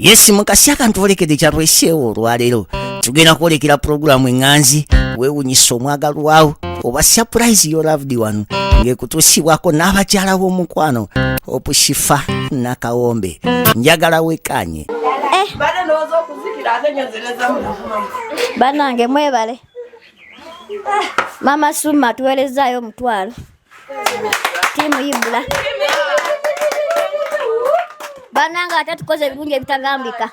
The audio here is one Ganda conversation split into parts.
Yes, mukasi akantwolekedde kyatweseewo olwaleero, tugenda kwolekera pulogulaamu eŋŋanzi weewunyisa omwagalwawo oba surprise your loved one, ng'ekutuusibwako n'abakyala b'omukwano Opushifa Nakawombe. Njagala wekanye. Banange mwebale. Mama Suma tuweerezaayo 500. Tiimu Ibula. Banange ate tukoze ebirungi ebitagambika.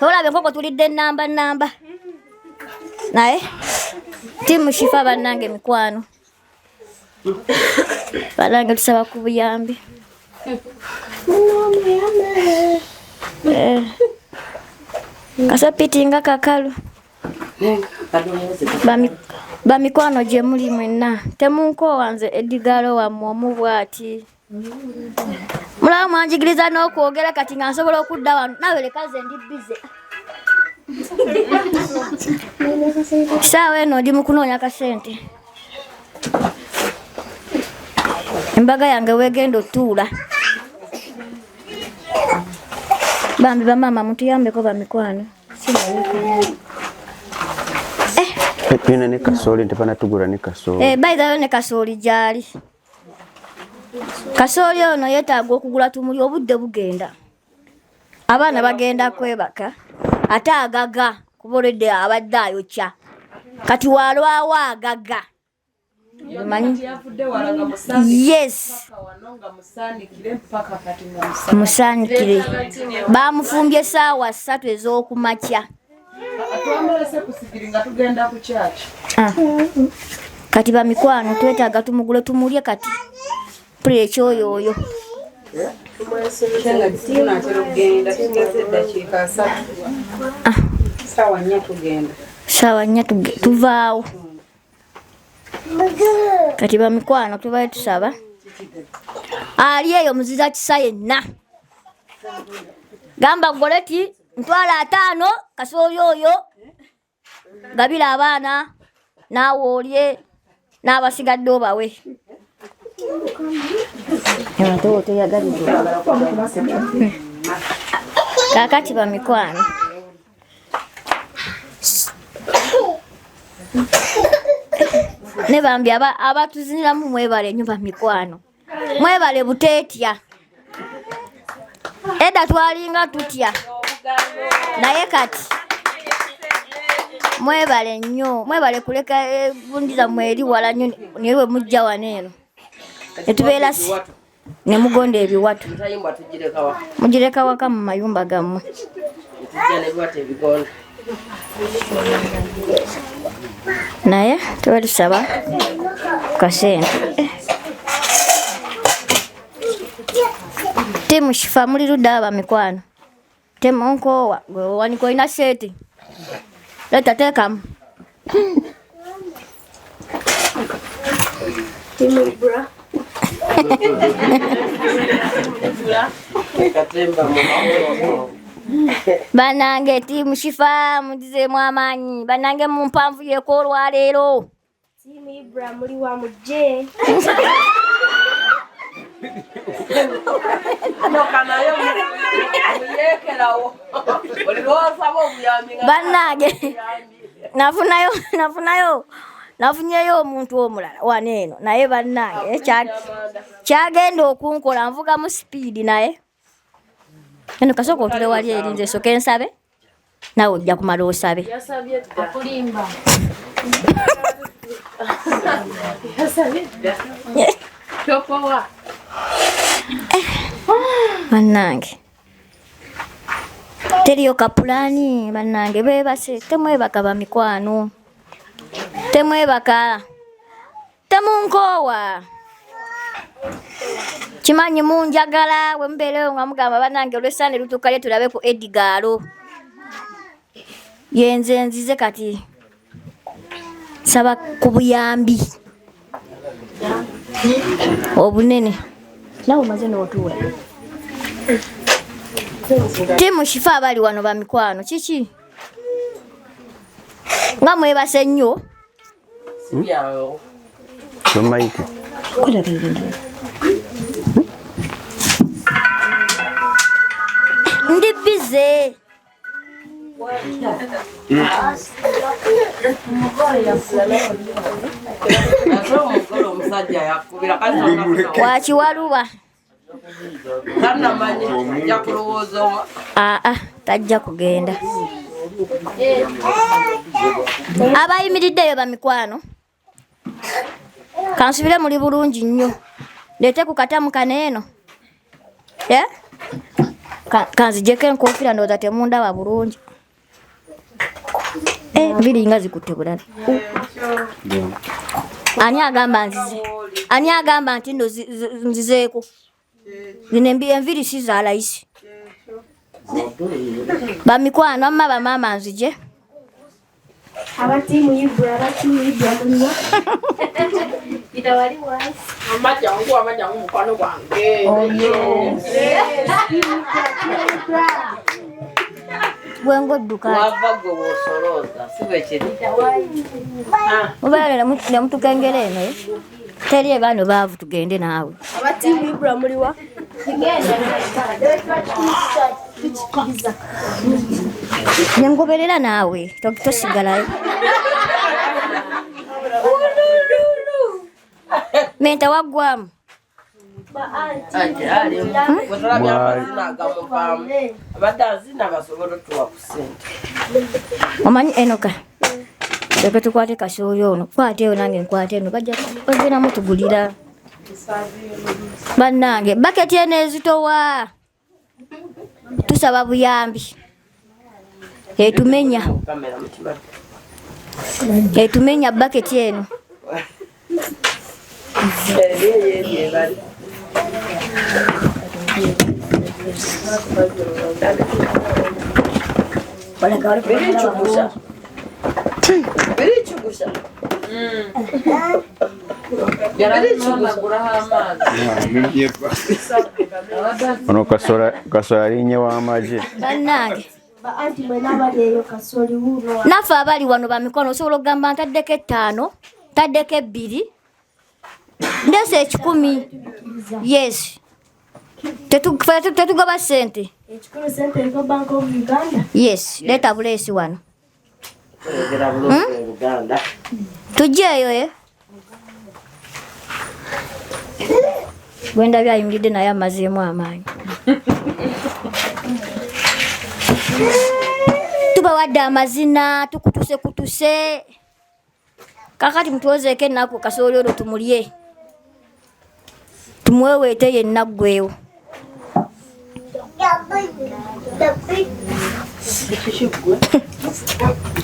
Olaba enkoko tulidde namba namba. Naye tiimu Shifa bannange mikwano. Banange tusaba ku buyambi. Eh. Kasapiti nga kakalu. Bamikwano gye muli mwenna temunkoowa, nze Edigalo wammwe omu bw'ati. Mulaba mwanjigiriza n'okwogera kati nga nsobola okudda wano naawe leka nze ndi bize. Saawa eno ndi mu kunoonya kasente. Embaga yange weegenda otuula. Bambi bamaama mutuyambeko bamikwano. Tulina ne kasooli ntebanatugula ne kasooli. Eh, by the way ne kasooli gyali. Kasooli ono yeetaaga okugula tumuli, obudde bugenda. Abaana bagenda kwebaka ate agaga kuba olwedde abadde ayokya. Kati walwawo agaga. Yes. Musaanikire. Bamufumbye essaawa 3 ez'okumakya. Ah. Kati bamikwano twetaaga tumugule tumulye kati. Mpulira ekyoyooyo. Saawa 4 tuvaawo. Kati bamikwano tubaye tusaba ali eyo muzira kisa yenna gamba goleti ntwala 50 kasooli oyo gabira abaana naawe olye n'abasigadde obawe. Kaakati bamikwano ne bambi abatuziniramu mwebale nnyo bamikwano, mwebale buteetya. Edda twalinga tutya naye kati mwebale nnyo, mwebale kuleka egundi zammwe eri wala nnyo naye bwe mujja wano eno ne tubeera ne mugonda ebiwato. Mugireka waka mu mayumba gammwe. Naye tuba tusaba kasente. Tiimu Shifa muli ludda aba mikwano. Temunkoowa gwe owanika olina seeti. Leeta teekamu. Tiimu Ibra. Banange tiimu Shifa mugizeemu amaanyi. Banange mu mpanvu yeko olwaleero. Tiimu Ibra muli wa mujje. Bannange nafunyeyo omuntu omulala wano eno naye bannange kyagenda okunkola nvugamu sipiidi naye eno kasooka otule wali eri nze soke nsabe naawe ojja kumala osabe. Bannange teriyo kapulaani bannange beebase temwebaka bamikwano temwebaka temunkoowa kimanyi munjagala bwe mubeereyo nga mugamba bannange olw'essaane lutuukayo tulabe ku Edgaro yenze nzize kati nsaba ku buyambi obunene nawe omaze n'otuula. Tiimu Shifa abali wano bamikwano kiki nga mwebase nnyo? Ndi Busy. Wakiwaluba. Aa, tajja kugenda. Abayimiriddeyo bamikwano. Kansubire muli bulungi nnyo. Leete ku katamu kano eno. Eh? Kanzijeko enkofiira ndowooza temundaba bulungi. Nviiri nga zikutte bulala. Ani agamba nzize? Ani agamba nti nno nzizeeko? Zino enviiri si za layisi. Bamikwano amma bamaama nzije. Aba ttiimu Ibra, aba ttiimu Ibra muliwa. Ita wali wansi. Amajjangu mukwano gwange. Bwengo odduka. Wava gwe bw'osolooza, si bwe kiri? Mubeera ne mutukengera eno, eh? Teri ebaano baavu tugende naawe. Aba ttiimu Ibra muliwa. Nengoberera naawe, tosigalayo. Menta waggwamu. Omanyi enoka leke tukwate kasooli ono, kwata eyo nange nkwate eno, bajja bagenda mutugulira. Bannange baketi eno ezitowa, tusaba buyambi. Etumenya baketi eno. Ono kasooli alinye w'amagye. Bannange. Naffe abali wano bamikono osobola okugamba ntaddeko 5, ntaddeko 2, ndeese 1,000. Yes. Tetugaba ssente. Yes, leeta buleesi wano. Tujjeeyo eh? Gwendabye ayimiridde naye amazeemu amaanyi. Tubawadde amazina, tukutuse kutuse. Kakati mutuwozeeko ennaku kasooli olwo tumulye. Tumuweweete yenna ggwewo.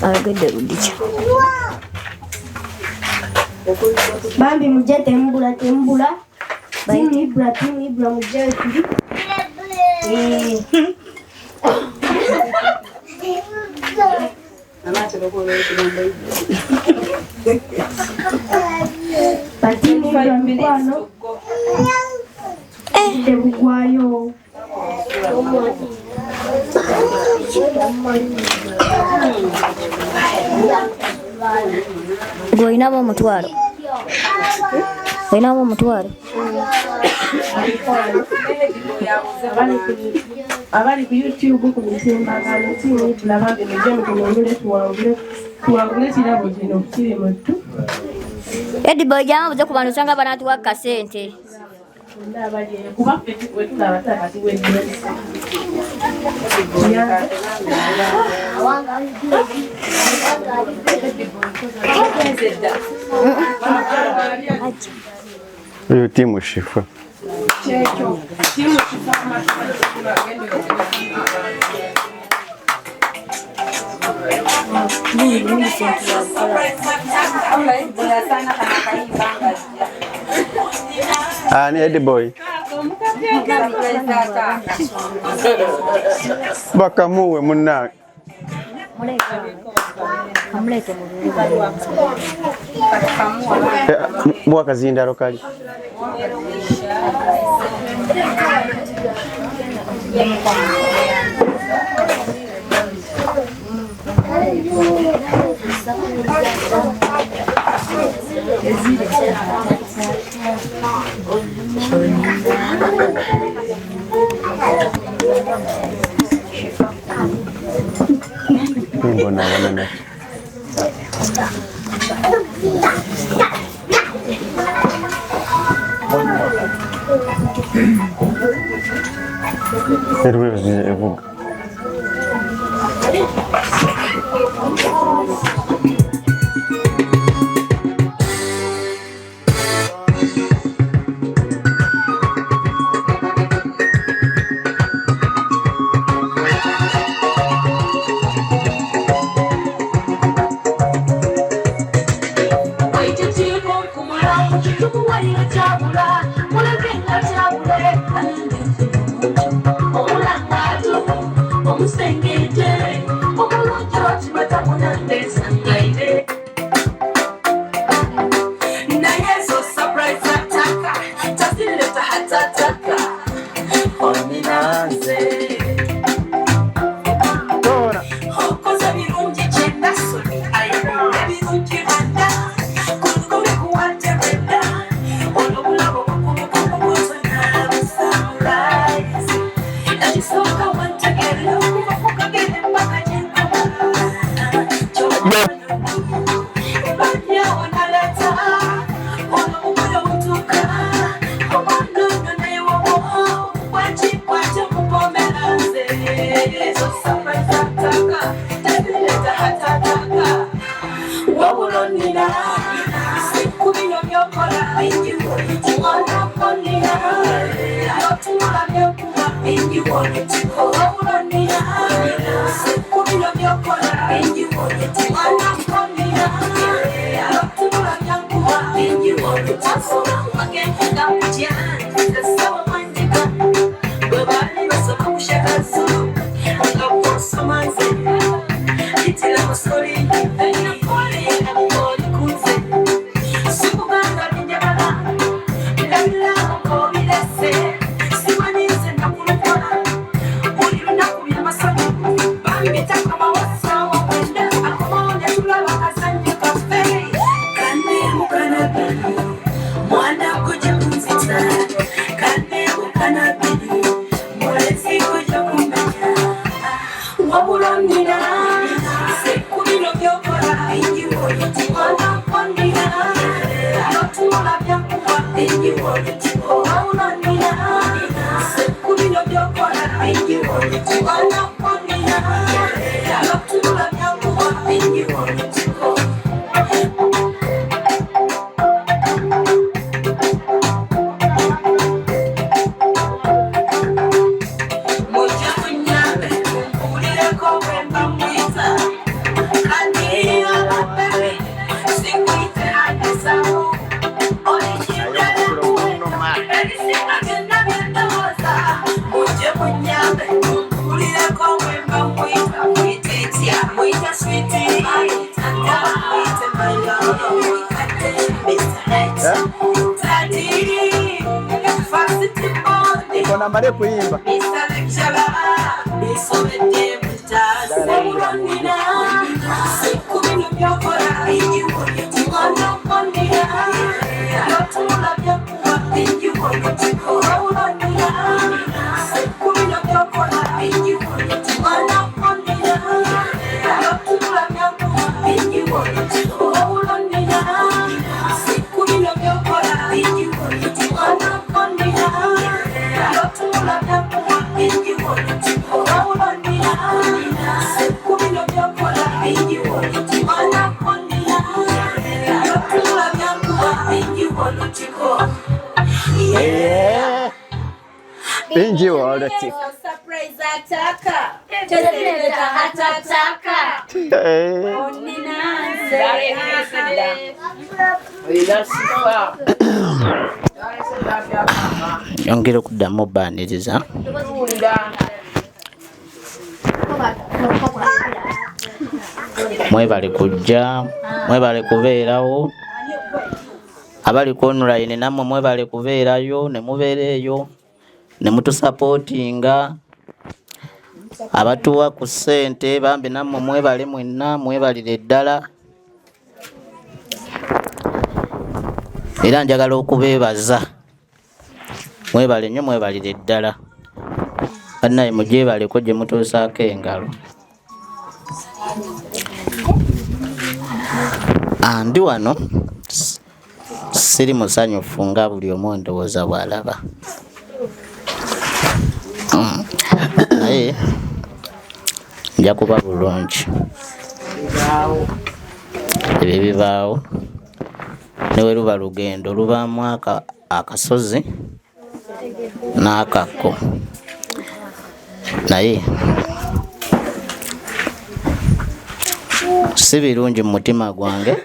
Ayogedde Rudikya. Bambi mujje temubula temubula. Ttiimu Ibra, ttiimu Ibra mujje tuli. Ttiimu Ibra mikwano. Tebugwayo. Gwe olinamu omutwalo? Olinamu omutwalo? Abali ku YouTube ku mitimbagano ttiimu Ibra bambi mujje mutununule tuwangule kirabo kino kiri muttu. Eddie Boy jangu obuze ku bantu osanga banaatuwa kasente. Kuba ffe we tulaba kati Oyo ttiimu Shifa. Ani Eddie Boy. Bakamuwe munna. Muwa kazindalo kali. Mbonaabona nakyo. Evuga. Namale kuyimba. Nyongera okuddamu obbaaniriza. Mwebale kujja, mwebale kubeerawo. Abali ku online nammwe mwebale kubeerayo ne mubeera eyo ne mutusapootinga. Abatuwa ku ssente bambi nammwe mwebale mwenna, mwebalire ddala. Era njagala okubeebaza. Mwebale nnyo, mwebalire ddala. Bannaye mugyebaleko gye mutuusaako engalo. Ndi wano siri musanyufu nga buli omu ndowooza bw'alaba, naye nja kuba bulungi. Ebyo bibaawo ne bwe luba lugendo lubaamu akasozi n'akakko, naye si birungi mu mutima gwange,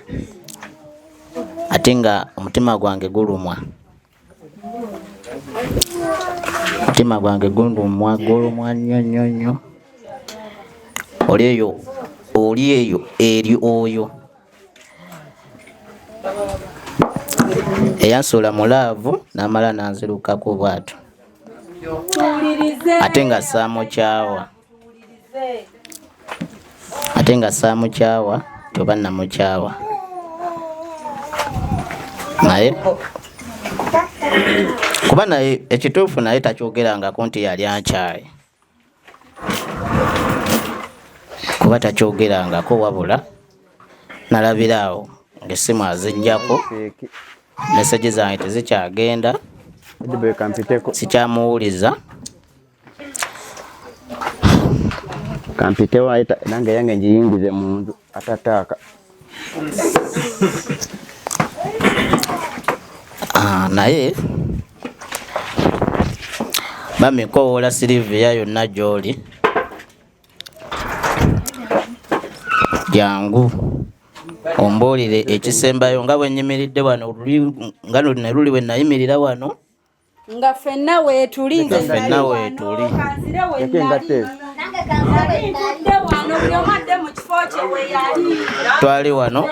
ate nga omutima gwange gulumwa. Omutima gwange gulumwa, gulumwa nnyo nnyo nnyo. Oli eyo eri oyo eyansuula mu laavu n'amala n'anzirukako bw'atyo, ate nga saamukyawa, ate nga saamukyawa toba namukyawa, naye kuba naye ekituufu naye takyogerangako nti yali ankyaye, kuba takyogerangako, wabula nalabira awo ng'essimu azinjako, meseji zange tezikyagenda, sikyamuwuliza. Kampitewo nange yange ngiyingize mu nju atataaka. Naye bami nkowoola Silivia yonna gy'oli, jangu ombuulire ekisembayo nga bwe nnyimiridde wano, nga ne luli bwe nayimirira wano nga ffenna weetuli, nze ffenna weetuli, twali wano,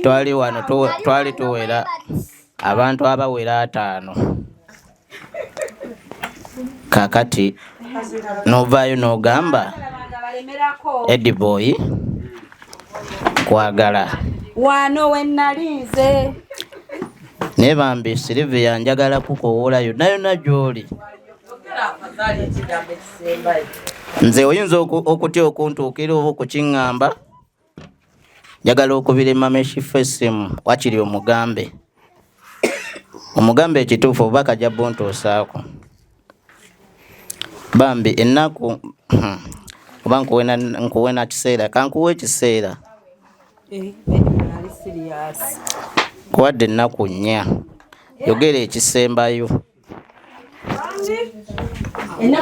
twali wano, twali tuwera abantu abawera 5. Kakati n'ovaayo n'ogamba Eddie Boy kwagala wano we nali nze. Naye bambi Silivia njagala kukowoola yonna yonna gy'oli. Nze oyinza okutya okuntuukira oba okukiŋŋamba, njagala okubira Mama Shifa essimu wakiri omugambe, omugambe ekituufu obubaka ajja buntuusaako. Bambi ennaku oba nkuwe na kiseera, kankuwe ekiseera kuwadde ennaku 4, yogera ekisembayo.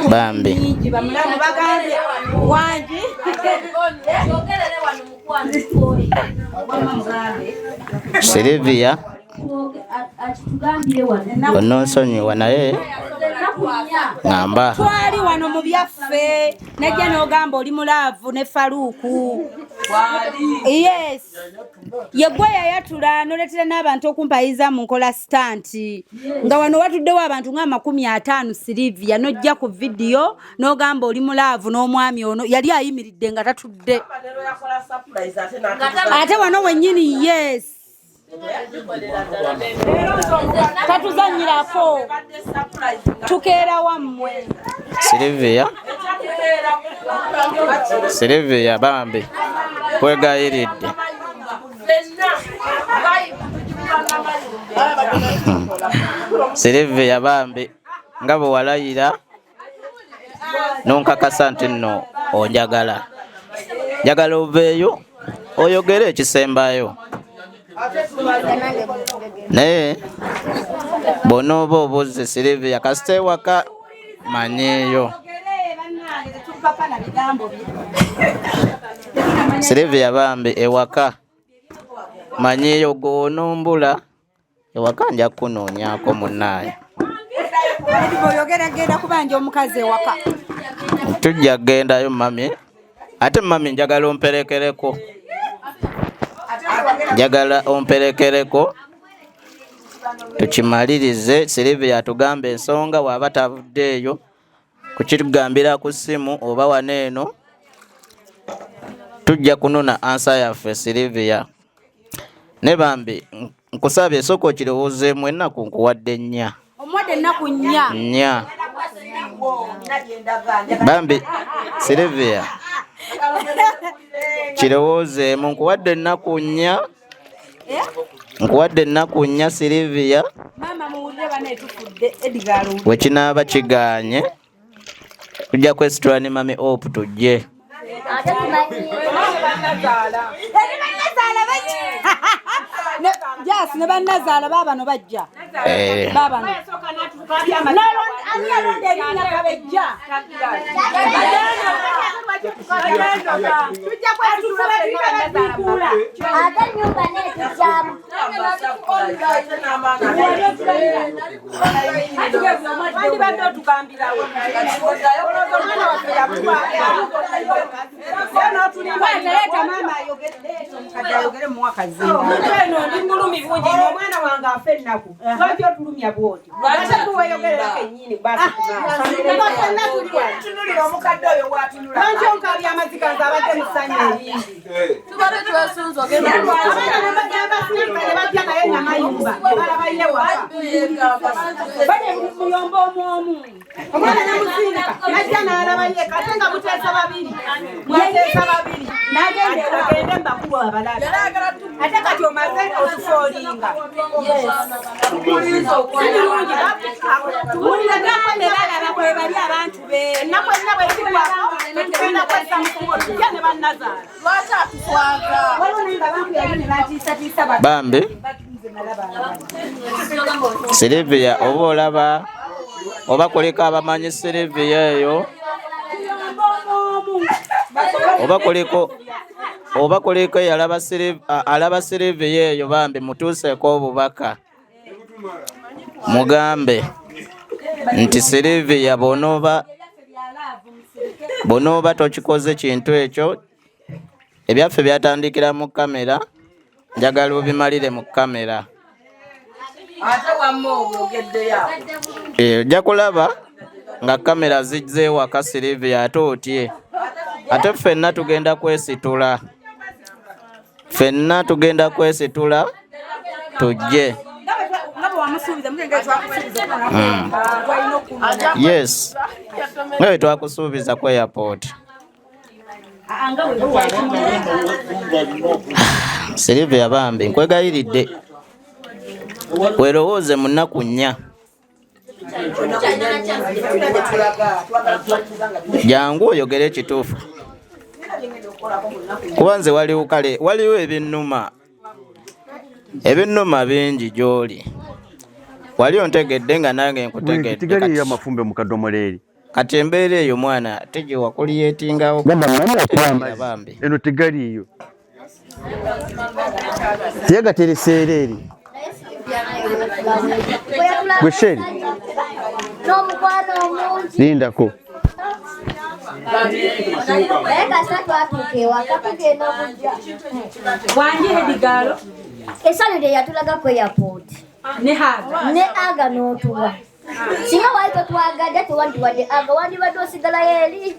Bambi Silivia ononsonyiwa, naye ngamba twali wano mu byaffe najja n'ogamba oli mulaavu ne Faruku. Yes, yegwe yayatula noletera n'abantu okumpayiza mu nkola stanti, nga wano watuddewo abantu nga 50. Silivia n'ojja ku vidiyo n'ogamba oli mulaavu n'omwami ono yali ayimiridde nga tatudde, ate wano wennyini. Yes, tatuzannyirako, tukeera wammwe. Silivia, Silivia bambi kwegayiridde. Silivia bambi nga bwe walayira nonkakasa nti nno onjagala, njagala oveeyo oyogere ekisembayo. Naye bw'onooba obuze Silivia kasita ewaka manyeeyo. Silivia bambi ewaka manyeeyo, gw'onombula ewaka nja kunoonyaako munnaye. Oyogera genda kubanja omukazi ewaka. Tujja kugendayo mami, ate mami njagala omperekereko, njagala omperekereko tukimalirize. Silivia atugamba ensonga bw'aba tavuddeeyo kukitugambira ku ssimu oba wano eno, tujja kunona ansa yaffe Silivia. Ne bambi nkusabye sooka okirowoozeemu, ennaku nkuwadde 4. Omuwadde ennaku 4. 4. Bambi Silvia, kirowoozeemu, nkuwadde ennaku 4. Nkuwadde ennaku 4 Silvia. Bwe kinaaba kigaanye tujja kwesitula ne Mami Hope tujje. Jasi ne bannazaala baabano bajja. Baabano. Ani yalonda erinnya Kabejja? Ate ennyumba neetujjamu. Wandibadde otugambirawo. Omwana waffe yatuleeta maama ayogere, leeta omukadde ayogere muwa kazinga. Eno ndi mulumi bungi nnyo, omwana wange afa ennaku. Lwaki otulumya bw'otyo? Ate tuweyogerera kennyini basi. Tunulira omukadde oyo bw'atunula. Lwaki onkaabya amaziga nze abadde mu ssanyu eringi? Tubadde twesunze ogenda. Abaana ne basirika ne bajja naye namayumba ne balaba ye waka. Bane muyomba omu omu. Omwana namusindika najja n'alaba yeka ate nga muteesa babiri. Mwateesa babiri. N'agenda ewaka. Agende mbakuba abalabe. Ate kati omaze otufoolinga. Si birungi. Tuwulira ne balaba bwe bali abantu be. Ennaku enna bwe zigwako tugenda kwessa mukubo tujja ne bannazaala. Lwaki atuswaza? Waliwo naye nga bankuyali ne batiisatiisa bati. Bambi Silvia, oba olaba oba kuliko abamanyi Silvia eyo, oba kuliko eyalaba alaba Silvia eyo, bambi mutuuseeko obubaka, mugambe nti Silvia bw'onooba tokikoze kintu ekyo, ebyaffe byatandikira mu kamera, njagala obimalire mu kamera. Ate wamma obwogeddeyo awo. Ojja kulaba nga kamera zijja ewaka Silvia, ate otye, ate ffenna tugenda kwesitula, ffenna tugenda kwesitula tujje. Nga bwe wamusuubiza, mugenge twakusuubiza walina okunona. Yes, nga bwe twakusuubiza ku airport. Nga bwe Silvia bambi nkwegayiridde weerowooze mu nnaku 4. Jangu oyogere ekituufu, kuba nze waliwo kale waliwo ebinnuma bingi gy'oli. Wali ontegedde nga nange nkutegedde. Tigaliyo Kati, amafumbe mu kadomola eri. Kati embeera eyo mwana tegiwa kuliyetingawo. Gamba mama okuwa amazzi. Bambi. Eno tigaliyo. Tiyagatereseera eri. Gwe Sheri, N'omukwano omungi. Lindako. Naye kasita twatuuka ewaka tugenda kujja. Wangi Hedigalo. Essanyu lye yatulaga ku airport. Ne haga. Ne aga n'otuwa. Singa wali totwagadde tewandiwadde aga, wandibadde osigalayo eri.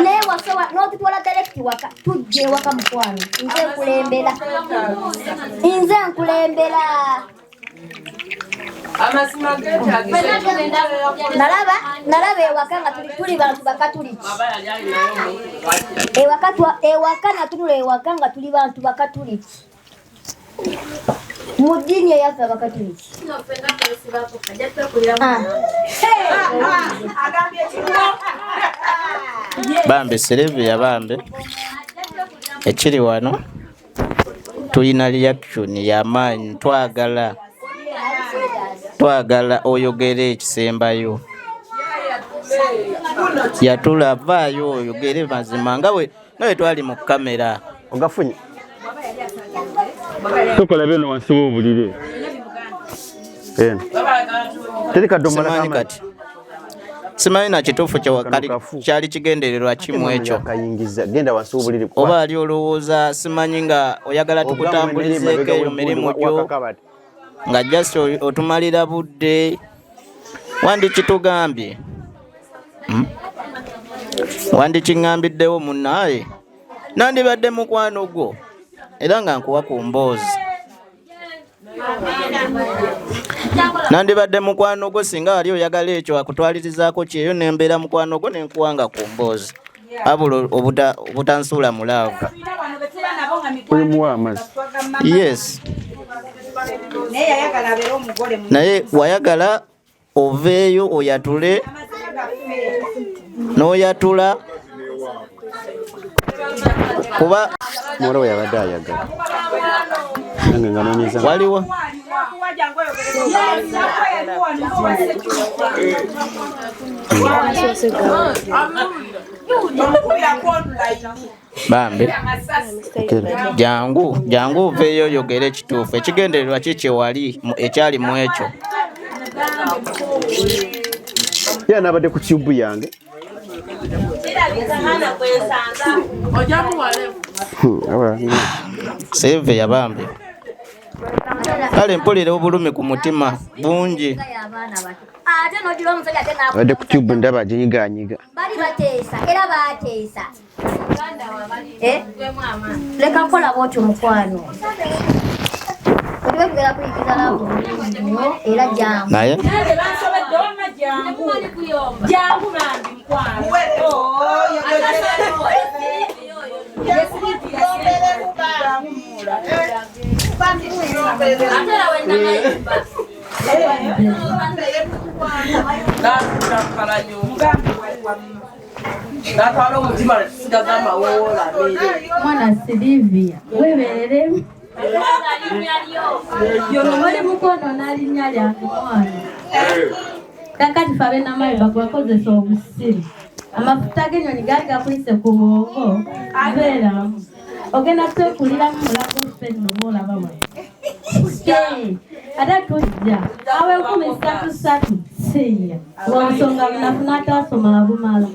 Naye wasobola n'otutwala direct waka, tujja ewaka mukwano. Nze nkulembera. Nze nkulembera. Amazima geetagisa. Nalaba ewaka nga tuli bantu bakatuliki. Ewaka natunula ewaka nga tuli bantu bakatuliki. Mu ddiini eyaffe abakatuliki. Ah. Bambi Silvia, bambi ekiri wano tulina reaction y'amaanyi, twagala oyogere ekisembayo. Yatula vaayo oyogere mazima nga bwe twali mu kamera. Ogafunye. Tokola beno wansi w'obuliri. Eno. Teri kadomola Simanyi k'amazzi. kati simanyi na kituufu Kano kafu. kyali kigendererwa kimu ekyo. Kayingiza. Genda wansi w'obuliri. Oba ali olowooza simanyi nga oyagala tukutambulizeeko eyo mirimu gyo nga just otumalira budde, wandikitugambye. Wandikiŋŋambiddewo munnaaye, nandibadde mukwano gwo era nga nkuwa ku mboozi. Nandibadde mukwano gwo singa wali oyagala ekyo akutwalirizaako kyeyo nembeera mukwano gwo nenkuwanga ku mboozi abula obutansuula mu laavu. Oyo amazzi. Yes. Naye wayagala oveeyo oyatule n'oyatula kuba muwala we yabadde ayagala nange nga noonyeza waliwo bambi jangu jangu oveeyo oyogere ekituufu ekigendererwa ki kyewali ekyali mu ekyo. Ye nabadde ku tube yange. Save yabambi. Kale mpulira obulumi ku mutima bungi. Abadde ku tube ndaba aginyiganyiga. Bali bateesa era bateesa. Leka nkola bw'otyo mukwano. Tugenda kuyigiza laavu nnyo era jangu. Naye jangu bambi mukwano. Mwana Silivia webereremu oli mukwonoona linnya lyange mwana. Kakati fe ab'enamayi bakubakozesa obusiru. Amafuta g'ennyonyi gaali gakuyise ku bwongo beeramu. Ogenda twekuliramu mulago ffe nno bw'olaba wano. Ate tujja awo 13,000 siya lwansonga bunafu n'ataasoma abumala.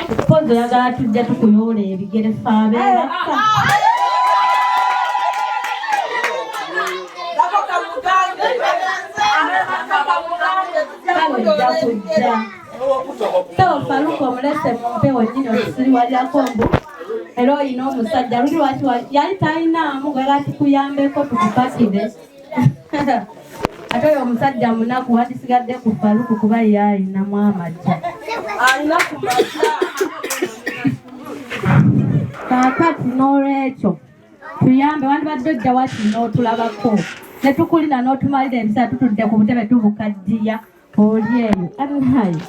Mpozi oyagala tujja tukuyoola ebigere ffe abeeraka. Kale ojja kujja. Sawa Faruku omulese mu mpewo nnyini otusiriwalirako mbu era oyina omusajja luli lwaki yali talinaamu gwera tukuyambeko tukupakire. Ate oyo omusajja munaku wandisigadde ku Faruku kuba ye alinamu amagye. Kaakati n'olwekyo tuyambe wandibadde ojja waki n'otulabako ne tukulina n'otumalira ebiseera tutudde ku butebe tubukaddiya oli eyo anayi.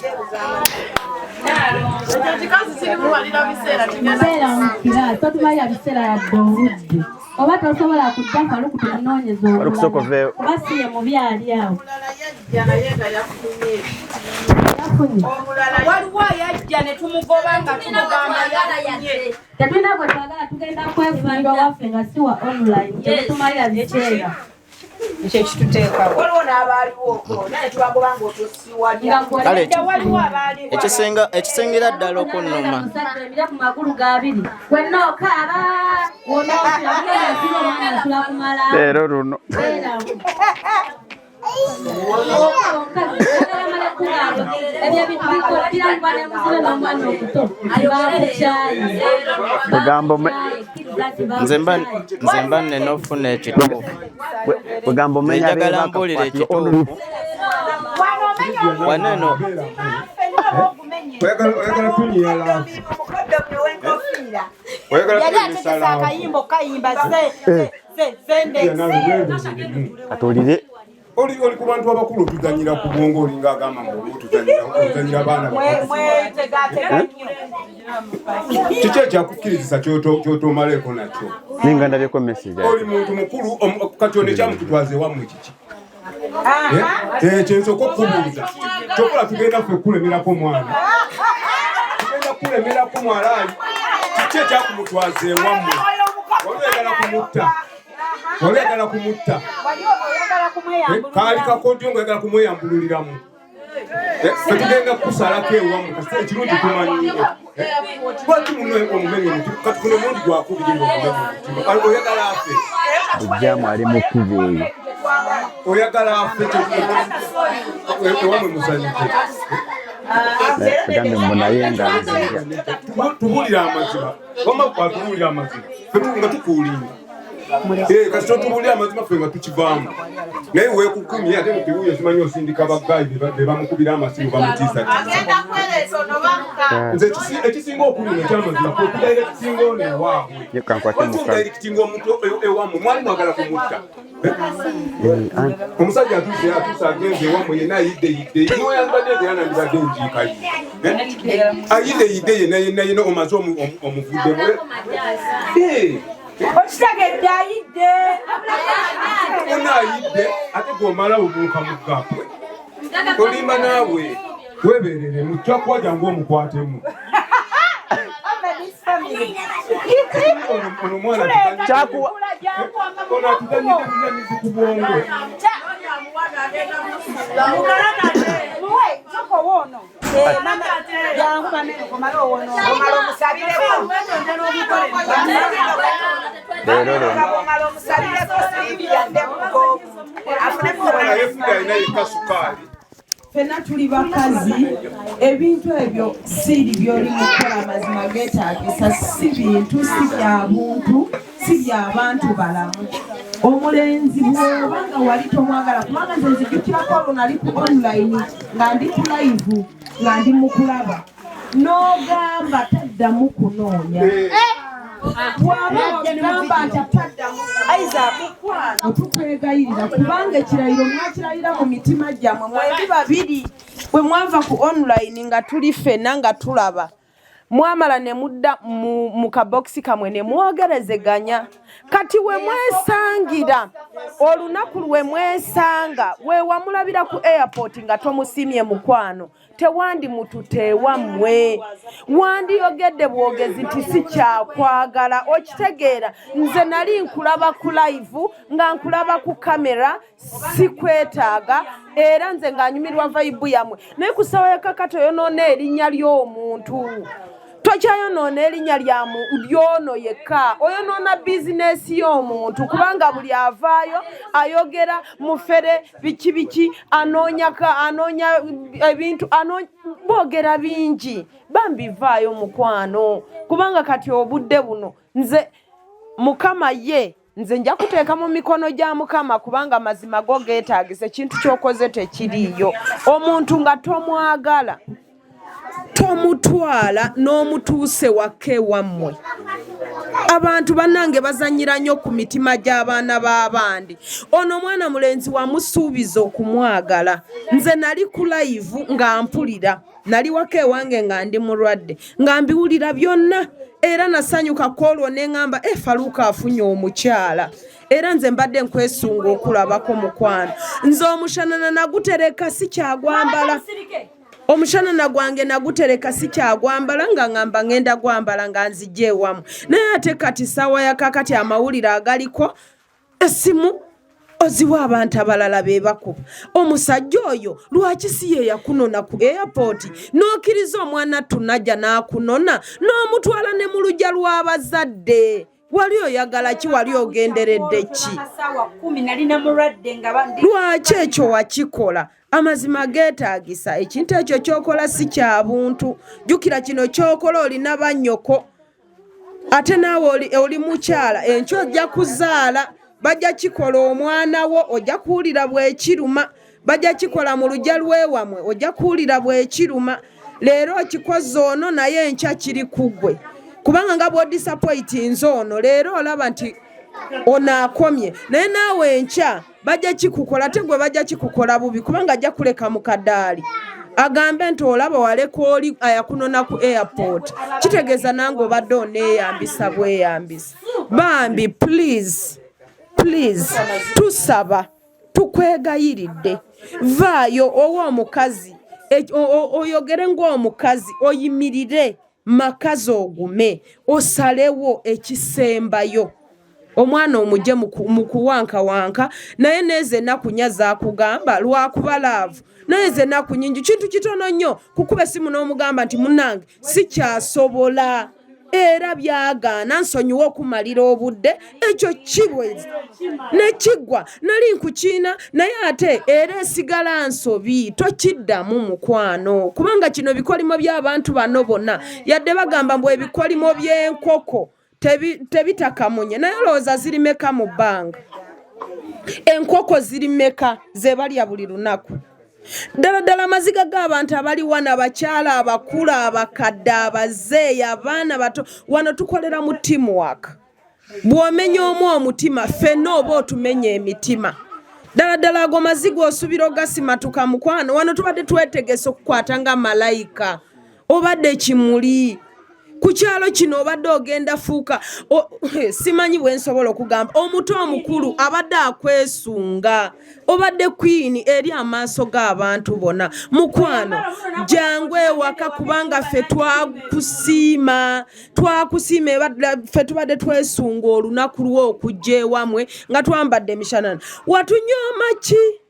Mbeera mu kiraasi totumalira biseera yadde obudde oba tosobola kujja Faruku tumunoonyeza obulala oba si ye mubi ali awo. Waliwo ayajja ne tumugoba nga tumugamba yafunye. Tetulina gwe twagala tugenda kwefunda waffe nga si wa online tetumalira biseera. Ekyo kituteekawo. Waliwo n'abaaliwo naye tubagoba ng'otusiwalya. Kale ekisingira ddala okunnuma. Emira ku magulu g'abiri wenna okaaba wonoosula kumala. Leero luno. Nze mba nnina okufuna ekituufu. Njagala mbuulire ekituufu. Wano eno Yali ategese akayimba kayimba Atulire. Oli ku bantu abakulu otuzannyira ku bwongo olinga agamba mbu otuzannyira abaana bato. Kiki ekyakukkirizisa ky'otoomaleeko nakyo? Ninga ndabyeko message. Oli muntu mukulu kati ono ekyamukutwaza ewammwe kiki? Kyensooka okukubuuza. Kyokola tugenda ffe kulemerako mwana. Tugenda kulemerako mwalaayi. Kiki ekyakumutwaza ewammwe? Wali oyagala kumutta. Wali oyagala kumutta. Kaali kakodyo ng'oyagala kumweyambululiramu. Ffe tugenda kukusalako ewammwe kasita ekirungi tumanyiire. Lwaki muno omumenye omutima? Kati guno omulundi gwakubiri ng'omumenye omutima. Oyagala afe. Ojjamu ali mu kkubo eyo. Oyagala afe ewammwe musanyuke. Gambe mbu naye nga nzija. Tubuulire amazima. Wamma tubuulire amazima. Ffe nga tukuulinga. Eh, kasita otubuulira amazima ffe nga tukivaamu naye weekukumye ate mukiwuyo simanyi osindika baggayi be bamukubira amasimu bamutiisatiisa nze ekisinga okuluma ekyamazima kwekudayirekitinga ono ewaabwe otudayirekitinga omuntu ewammwe mwali mwagala kumutta eh? Omusajja atuuse atuuse agenze ewammwe yenna ayidde yidde niweyambadde era nandibadde njiikayi eh? Ayidde yidde yenna yenna yenna omaze omuvuddemu. Okitegedde ayidde. Ona ayidde ate gwomala obuuka mu gapwe olimba naawe weberere mutya jangu omukwatemu. Ono omwana ono atuzanyidde buzanyizi ku bwongo. Leero luno. Omwana yefuga alina yekka sukaali. Ffenna tuli bakazi, ebintu ebyo siiri byoli mukukola amazima geetaagisa, si bintu, si bya buntu, si bya bantu balamu. Omulenzi bw'oba nga wali tomwagala, kubanga nze nzijukirako olwo nali ku online nga ndi ku live nga ndi mukulaba n'ogamba taddamu kunoonya, bw'aba wagamba nti taddamu mukwano, tukwegayirira kubanga ekirayiro mwakirayira mu mitima gyammwe mwembi babiri. Bwe mwava ku online nga tuli ffenna nga tulaba, mwamala ne mudda mu kabokisi kamwe ne mwogerezeganya. Kati we mwesangira olunaku lwe mwesanga, we wamulabira ku airport nga tomusiimye, mukwano, tewandi mututeewammwe, wandiyogedde bwogezi nti si kyakwagala. Okitegeera? Nze nali nkulaba ku live nga nkulaba ku kamera, sikwetaaga, era nze nga nyumirwa vibe yammwe, naye ku ssaawa ya kakati oyonoona erinnya ly'omuntu. Tokyayonoona erinnya lyono yekka, oyonoona bizinesi y'omuntu, kubanga buli avaayo ayogera mufere biki biki, anoonya anoonya ebintu, boogera bingi. Bambi vaayo mukwano, kubanga kati obudde buno nze Mukama ye nze nja kuteeka mu mikono gya Mukama, kubanga amazima go geetaagisa. Ekintu ky'okoze tekiriiyo. Omuntu nga tomwagala tomutwala n'omutuuse waka ewammwe. Abantu bannange bazanyira nnyo ku mitima gy'abaana b'abandi. Ono omwana mulenzi wamusuubiza okumwagala. Nze nali ku live nga mpulira, nali waka ewange nga ndi mulwadde nga mbiwulira byonna, era nasanyuka kwolwo ne ŋŋamba, e Faluuka afunye omukyala. Era nze mbadde nkwesunga okulabako mukwano. Nze omushanana nagutereka, si kyagwambala. Omushanana gwange nagutereka, si kyagwambala, nga ŋŋamba ŋŋenda gwambala nga nzijja ewamu. Naye ate kati saawa ya kakati amawulire agaliko, essimu oziwa abantu abalala be bakuba. Omusajja oyo lwaki si ye yakunona ku airport, n'okkiriza omwana tunajja n'akunona n'omutwala ne mu lujja lw'abazadde? Wali oyagala ki? Wali ogenderedde ki? Lwaki ekyo wakikola? Amazima geetaagisa. Ekintu ekyo kyokola si kya buntu. Jjukira kino kyokola olina bannyoko, ate naawe oli mukyala, enkya ojja kuzaala, bajja kikola omwana wo, ojja kuwulira bwekiruma. Bajja kikola mu lujja lwewamwe, ojja kuwulira bwekiruma. Leero okikoze ono, naye enkya kiri ku ggwe, kubanga nga bw'odisappointinze ono leero, olaba nti ono akomye, naye naawe enkya bajja kikukola. Ate gwe bajja kikukola bubi, kubanga ajja kuleka mu kadaali agambe nti olaba waleka oli ayakunona ku airport, kitegeeza nange obadde oneeyambisa bweyambisa. Bambi please, please, tusaba, tukwegayiridde, vaayo owa omukazi oyogere ng'omukazi, oyimirire makazi, ogume, osalewo ekisembayo. Omwana omugye mu kuwankawanka, naye nezo ennaku nnya zakugamba lwakuba love, naye ze ennaku nyingi. Kintu kitono nnyo kukuba essimu n'omugamba nti munnange sikyasobola, era byagaana, nsonyiwa okumalira obudde. Ekyo kiwezi nekiggwa. Nali nkukiina, naye ate era esigala nsobi. Tokiddamu mukwano, kubanga kino bikolimo by'abantu bano bonna, yadde bagamba mbu ebikolimo by'enkoko. Tebitakamunye naye olowooza ziri meka mu bbanga? Enkoko ziri meka zebalya buli lunaku? Ddala ddala amaziga g'abantu abali wano, abakyala abakulu, abakadde, abazeeyi, abaana bato, wano tukolera mu teamwork. Bw'omenya omu omutima, ffenna oba otumenya emitima. Ddala ddala ago maziga osubira ogasimatuka, mukwano? Wano tubadde twetegese okukwata nga malayika. Obadde kimuli ku kyalo kino, obadde ogenda fuuka simanyi bwe nsobola okugamba. Omuto omukulu abadde akwesunga, obadde queen eri amaaso g'abantu bonna. Mukwano, jangu ewaka, kubanga ffe twakusiima, twakusiima. Ffe tubadde twesunga olunaku lw'okujja ewamwe nga twambadde emishanana. Watunyooma ki?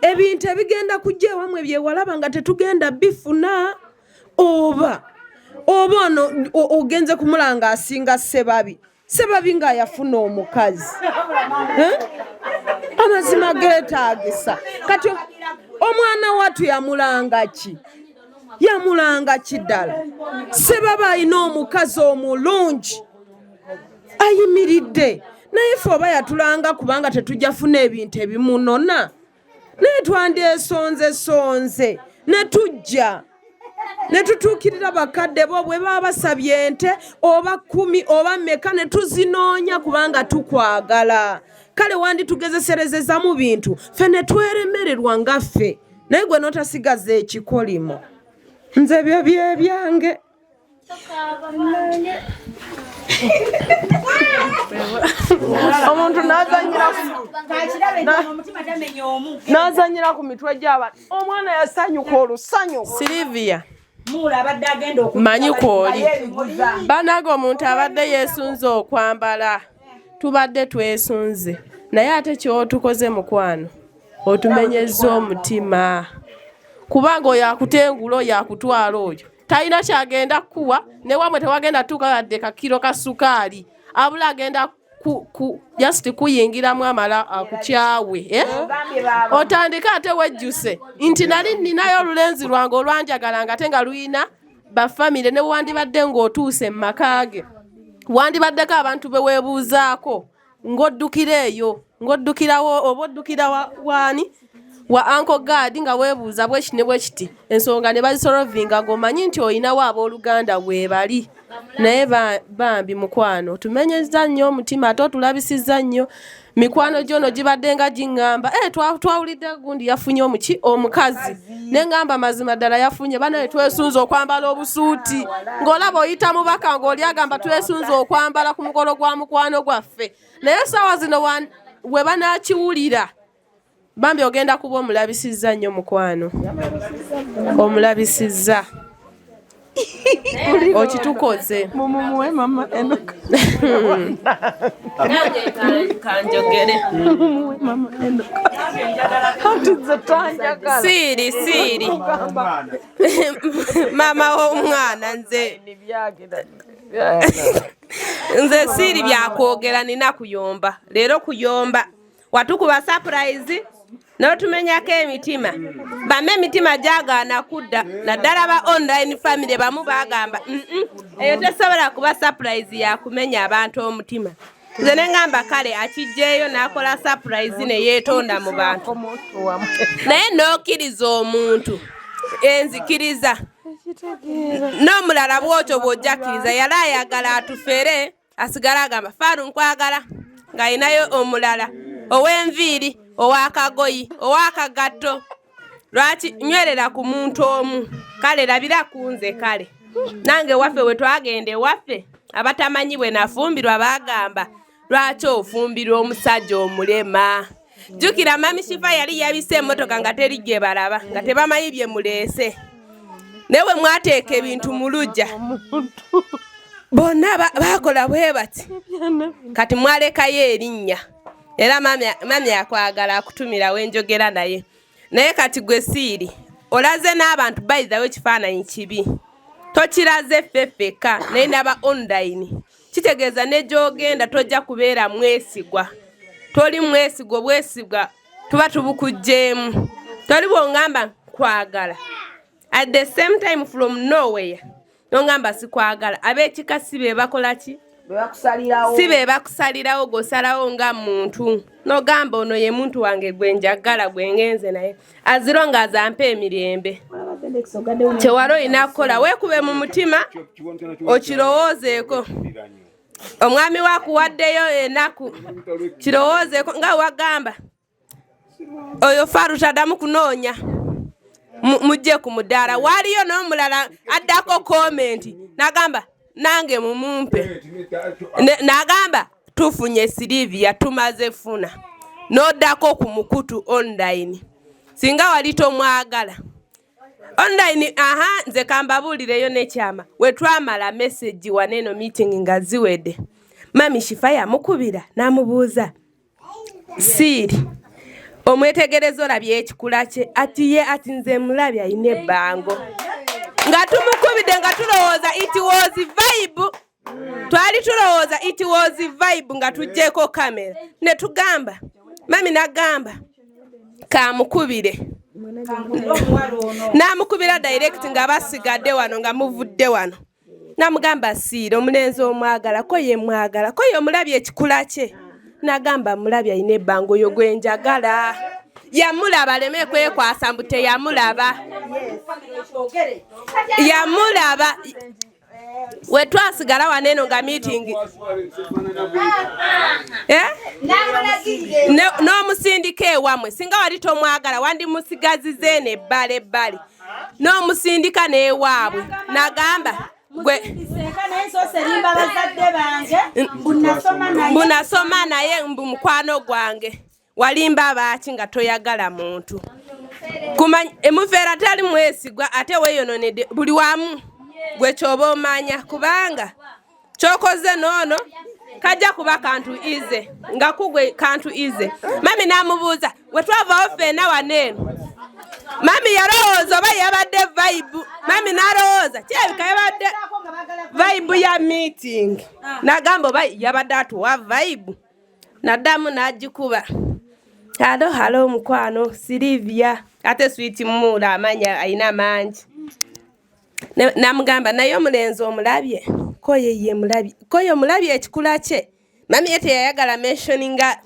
Ebintu ebigenda kujja ewamwe byewalaba nga tetugenda bifuna, oba ono ogenze kumulanga asinga Sebabi? Sebabi nga yafuna omukazi. Eh? Amazima geetaagisa. Kati omwana watu yamulanga ki? Yamulanga ki ddala? Sebaba alina omukazi omulungi ayimiridde naye. Fe oba yatulanga kubanga tetujja funa ebintu ebimunona, naye twandyesonze ne tujja ne tutuukirira bakadde bo bwe baba basabye ente oba 10 oba mmeka ne tuzinoonya, kubanga tukwagala. Kale wanditugezeserezeza mu bintu ffe ne tweremererwa nga ffe, naye gwe n'otasigaza ekikolimo. Nze byo byebyange. Omuntu n'azanyira ku mitwe gy'abantu. Omwana yasanyuka olusanyu. Silivia, manyi kwoli banaga omuntu abadde yeesunze okwambala. Tubadde twesunze, naye ate kyotukoze, mukwano, otumenyezza omutima, kubanga oyo akutengula, oyo akutwala, oyo talina kyagenda kukuwa. Newamwe tewagenda tuuka yadde kakiro ka sukaali, abula agenda just kuyingiramu amala akukyawe, eh? Otandike ate wejjuse nti nali nninayo olulenzi lwange olwanjagalanga, ate nga luyina bafamire. Ne wandibadde ng'otuuse mu maka ge, wandibaddeko abantu be weebuuzaako, ng'oddukira eyo, ng'oddukirawo oba oddukira waani wa Uncle Gad, nga weebuuza bwekiti ne bwekiti, ensonga ne bazisolovinga, ng'omanyi nti oyinawo abooluganda weebali. Naye bambi mukwano, tumenyezza nnyo omutima, ate otulabisizza nnyo. Mikwano gyono gibadde nga giŋŋamba, eh, twawulidde gundi yafunye omuki omukazi, ne ŋŋamba mazima ddala yafunye. Banaye twesunze okwambala obusuuti, ng'olaba oyita mubaka ng'oli agamba twesunze okwambala ku mukolo gwa mukwano gwaffe. Naye essaawa zino we banaakiwulira, bambi ogenda kuba omulabisizza nnyo, mukwano, omulabisizza, okitukoze. Mumumuwe mama Enoka. Kanjogere. Mumumuwe mama Enoka. Anti nze tanjagala. Siiri siiri maama w'omwana, nze siiri byakwogera, nina kuyomba leero. Kuyomba, watukuba surprise n'otumenyako emitima. Bame emitima gyagaana kudda, naddala ba online family bamu bagamba, eyo tesobola kuba surprise yakumenya abantu omutima." Nze ne ŋŋamba kale akijjeeyo n'akola surprise ne yeetonda mu bantu, naye n'okkiriza omuntu enzikiriza n'omulala bw'otyo bw'ojja kkiriza. Yali ayagala atufere, asigala agamba, "Faaru nkwagala," ng'alinayo omulala ow'enviiri, ow'akagoyi, ow'akagatto. Lwaki nywerera ku muntu omu? Kale labira ku nze. Kale nange waffe bwe twagenda ewaffe, abatamanyi bwe nafumbirwa baagamba, "Lwaki ofumbirwa omusajja omulema?" Jjukira Mami Shifa yali yabise emmotoka nga teri gye balaba, nga tebamanyi bye muleese, naye bwe mwateeka ebintu mu luggya bonna baakola bwe bati. Kati mwalekayo erinnya, era mami akwagala akutumira wenjogera naye. Naye kati gwe Siiri olaze n'abantu, by the way, ekifaananyi kibi tokiraze ffe ffekka, naye naba online. Kitegeeza ne gy'ogenda tojja kubeera mwesigwa, toli mwesigwa. Obwesigwa tuba tubukuggyeemu. Toli bw'ongamba nkwagala, at the same time from nowhere nongamba sikwagala. Ab'ekika si be bakola ki? Si be bakusalirawo, gosalawo nga muntu nogamba ono ye muntu wange gwe njagala gwe ngenze naye aziro nga azampa emirembe. Kyewali olina kukola weekube mu mutima okirowoozeeko. Omwami wakuwaddeyo enaku kirowoozeeko nga wagamba oyo Faru taddamu kunoonya mujje ku mudaala. Waliyo n'omulala addako komenti n'agamba nange mumumpe, n'agamba tufunye Silivia tumaze funa, n'oddako ku mukutu online singa wali tomwagala online. Aha, nze kambabuulireyo n'ekyama. We twamala message waneeno meeting nga ziwedde, Mami Shifa yamukubira n'amubuuza, Siiri omwetegereza olabye ekikula kye? Ati ye, ati nze mulabye alina ebbango. Nga tumukubidde nga tulowooza it was vibe, twali tulowooza it was vibe nga tuggyeko kamera ne tugamba mami, nagamba kamukubire, n'amukubira direct nga basigadde wano nga muvudde wano, namugamba Siira omulenzi omwagala? Ko ye mwagala. Ko ye omulabye ekikula kye? Nagamba mulabye alina ebbango, oyo gwe njagala. Yamulaba, aleme kwekwasa mbu teyamulaba. Yamulaba. We twasigala wano eno nga meeting, eh? N'omusindika ewamwe singa wali tomwagala wandimusigaziza eno ebbala ebbali n'omusindika n'ewaabwe nagamba gwe Seka naye nsoose limba bazadde bange mbu nasoma naye. Mbu nasoma naye, mbu mukwano gwange. Walimba baaki nga toyagala muntu? Kumanya emufeera tali mwesigwa, ate weeyononedde buli wamu gwe kyoba omanya, kubanga kyokoze noono kajja kuba kantu ize nga kugwe kantu ize. Mami n'amubuuza we twavaawo ffenna wano eno, mami yalowooza oba yabadde vibe. Mami n'alowooza kirabika yabadde vibe ya meeting, n'agamba oba yabadde atuwa vibe. Naddamu n'agikuba, "Hello, hello mukwano Silivia." Ate sweet muula amanya ayina mangi. Namugamba naye omulenzi omulabye? Koye ye mulabye. Koye omulabye ekikula kye? Mami ye teyayagala mentioninga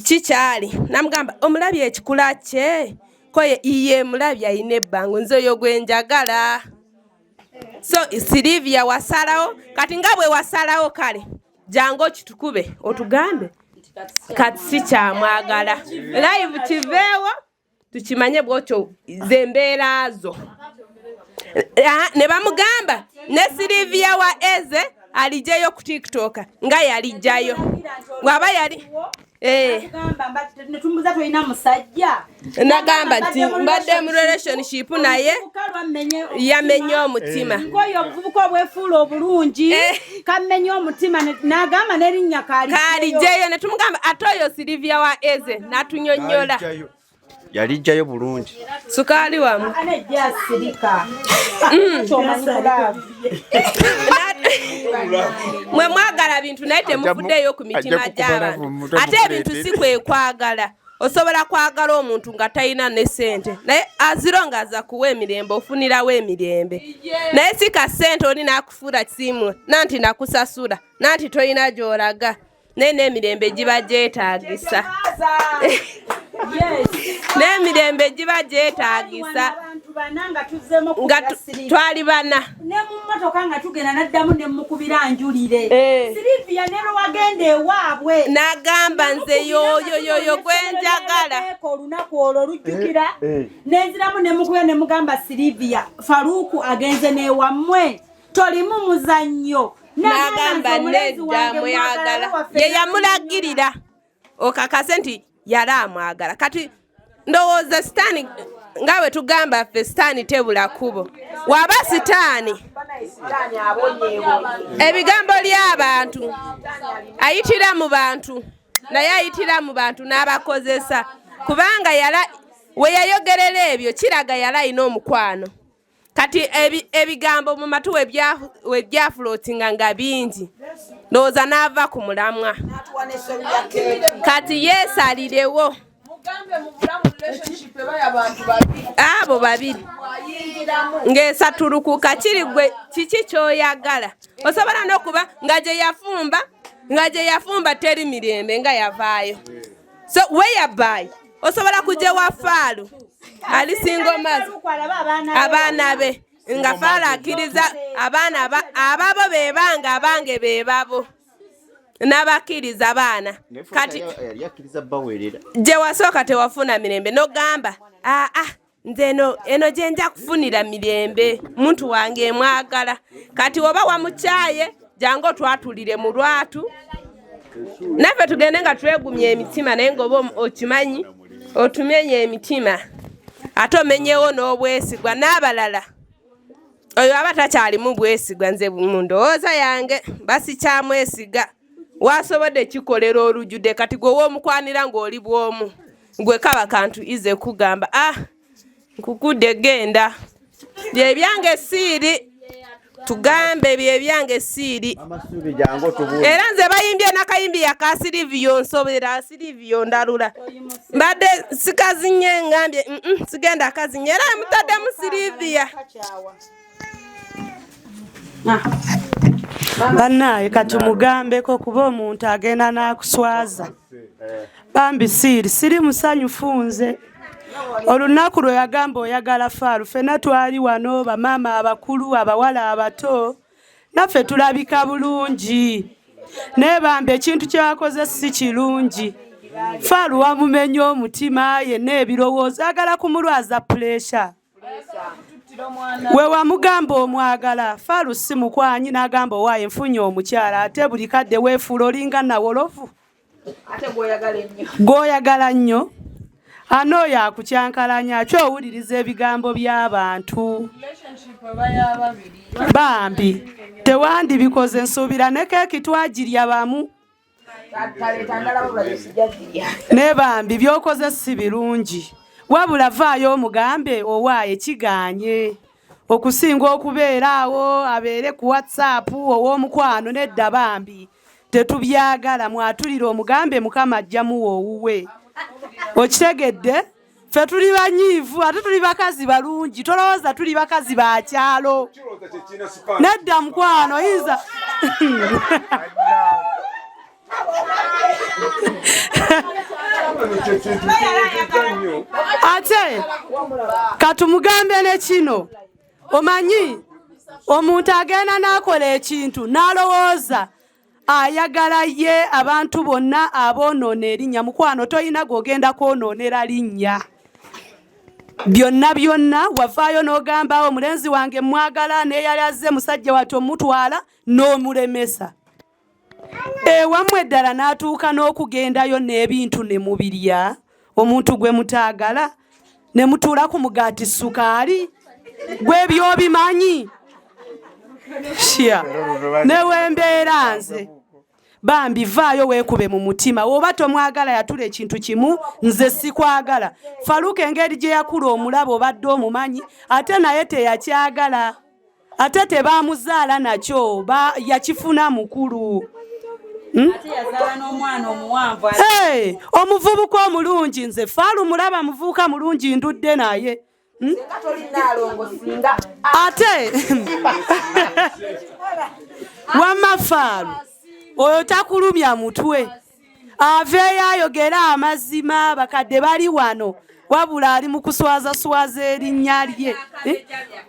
kikyali. Namugamba omulabye ekikula kye? Koye iye mulabye ayina ebbango, nze oyo gwe njagala. So Silivia wasalawo kati nga bwe wasalawo, kale jangu okitukube otugambe kati si kyamwagala live kiveewo tukimanye bwotyo zembeera zo. Aha, ne bamugamba ne Silivia wa eze alijjayo ku TikTok nga yalijjayo bw'aba yali. Tugamba netumbuza tolina musajja. Nagamba nti mbadde mu relationship naye yamenye omutima. Nkoyo obuvubuka obwefuula obulungi kammenye omutima n'agamba n'erinnya kalijjeyo. Ne tumugamba ate oyo Silivia wa eze n'atunyonnyola. Yalijjayo bulungi. Sukaali wamu. Anejja asirika kyomanyi ku love. Mwe mwagala bintu naye temufuddeeyo ku mitima Ajja kukubala gy'abantu. mu mutwe. Ate ebintu si kwe kwagala. Osobola kwagala omuntu nga talina ne ssente, naye aziro ng'aza kuwa emirembe, ofunirawo emirembe. Naye si ka ssente oli n'akufuula kisiimu nanti nakusasula nanti tolina gy'olaga, naye n'emirembe giba gyetaagisa, n'emirembe giba gyetaagisa. Abantu bana nga tuzzeemu nga okukubira Silivia. Twali bana. Ne mu mmotoka nga tugenda naddamu ne mukubira njulire Silivia ne lwe wagenda ewaabwe. N'agamba nze yoyo yoyo gwe njagala. Olunaku olwo lujjukira nenziramu ne mukubira ne mugamba Silivia Faruku agenze n'ewammwe tolimu muzannyo. N'agamba N'agamba omulenzi nedda wange mwagala. mwagala waffe. Ye yamulagirira okakase nti yali amwagala. Kati ndowooza sitaani, nga bwe tugamba ffe sitaani tebula kubo, waba sitaani ebigambo ly'abantu ayitira mu bantu, naye ayitira mu bantu n'abakozesa, kubanga yala we yayogerera ebyo kiraga yali alina omukwano. Kati ebigambo mu matu we byafulootinga nga bingi, ndowooza n'ava ku mulamwa. Kati yeesalirewo. Mugambe mu bulamu relationship eba y'abantu babiri. Abo babiri Bw'ayingiramu ng'esatulukuka kiri gwe kiki ky'oyagala. Osobola n'okuba nga gye yafumba, nga gye yafumba teri mirembe nga yavaayo. So whereby osobola kujja wa Faalu ali single mother, abaana be nga Faalu akkiriza abaana ababo be bange, abange be babo, n'abakkiriza baana. Kati gye wasooka tewafuna mirembe, n'ogamba aa nze eno gye nja kufunira mirembe, muntu wange emwagala. Kati oba wamukyaye, jangu otwatulire mu lwatu naffe tugende nga twegumya emitima, naye ng'oba okimanyi otumenye emitima, ate omenyewo n'obwesigwa n'abalala. Oyo aba takyalimu bwesigwa, nze mu ndowooza yange basikyamwesiga. Wasobodde kikolera olujjudde, kati gwe w'omukwanira ng'oli bw'omu, gwe kaba kantu ize kugamba ah nkukudde genda byebyange siiri, tugambe byebyange siiri. Era nze bayimbye nakayimbi yaka Silivio, nsobera Silivio ndalula, mbadde sikazinye, ngambye sigenda akazinye, era mutaddemu Silivia. Bannaaye katumugambeko kuba omuntu agenda n'akuswaza. Bambi siiri siri musanyufu nze. Olunaku lwe yagamba oyagala Faalu, ffenna twali wano, bamaama abakulu, abawala abato, naffe tulabika bulungi. Naye bambi ekintu kye wakoze si kirungi. Faalu wamumenya omutima yenna, ebirowoozo ayagala kumulwaza puleesha. We wamugamba omwagala, Faalu si mukwanyi, n'agamba owaaye nfunye omukyala, ate buli kadde weefuula olinga nawolovu gw'oyagala nnyo. Ano oyo akukyankalanya akyowuliriza ebigambo by'abantu. Bambi tewandibikoze, nsuubira ne keeki twagirya bamu. Ne bambi by'okoze si birungi, wabula vaayo omugambe owaaye kiganye, okusinga okubeera awo abeere ku WhatsApp ow'omukwano. Nedda bambi tetubyagala, mwatulire omugambe, Mukama ajjamuwa owuwe. Okitegedde? Ffe tuli banyiivu ate tuli bakazi balungi, tolowooza tuli bakazi ba kyalo. Nedda mukwano, oyinza ate katumugambe ne kino. Omanyi omuntu agenda n'akola ekintu n'alowooza ayagala ye abantu bonna aboonoona erinnya. Mukwano toyina gw'ogenda kwonoonera linnya. Byonna byonna wavaayo n'ogamba omulenzi wange mwagala, n'eyali azze musajja wati omutwala n'omulemesa ewammwe eddala, n'atuuka n'okugendayo n'ebintu ne mubirya, omuntu gwe mutaagala ne mutuula ku mugaati sukaali gwe byobimanyi shya newembeera nze. Bambi vaayo weekube mu mutima, oba tomwagala yatula ekintu kimu, nze sikwagala. Faluka engeri gye yakula omulaba obadde omumanyi, ate naye teyakyagala, ate tebamuzaala nakyo, yakifuna mukulu. Hey, omuvubuka omulungi nze Faalu mulaba muvubuka mulungi ndudde naye. Ate wamma Faalu oyo takulumya mutwe, aveeyo ayogere amazima, bakadde bali wano, wabula ali mu kuswazaswaza erinnya lye.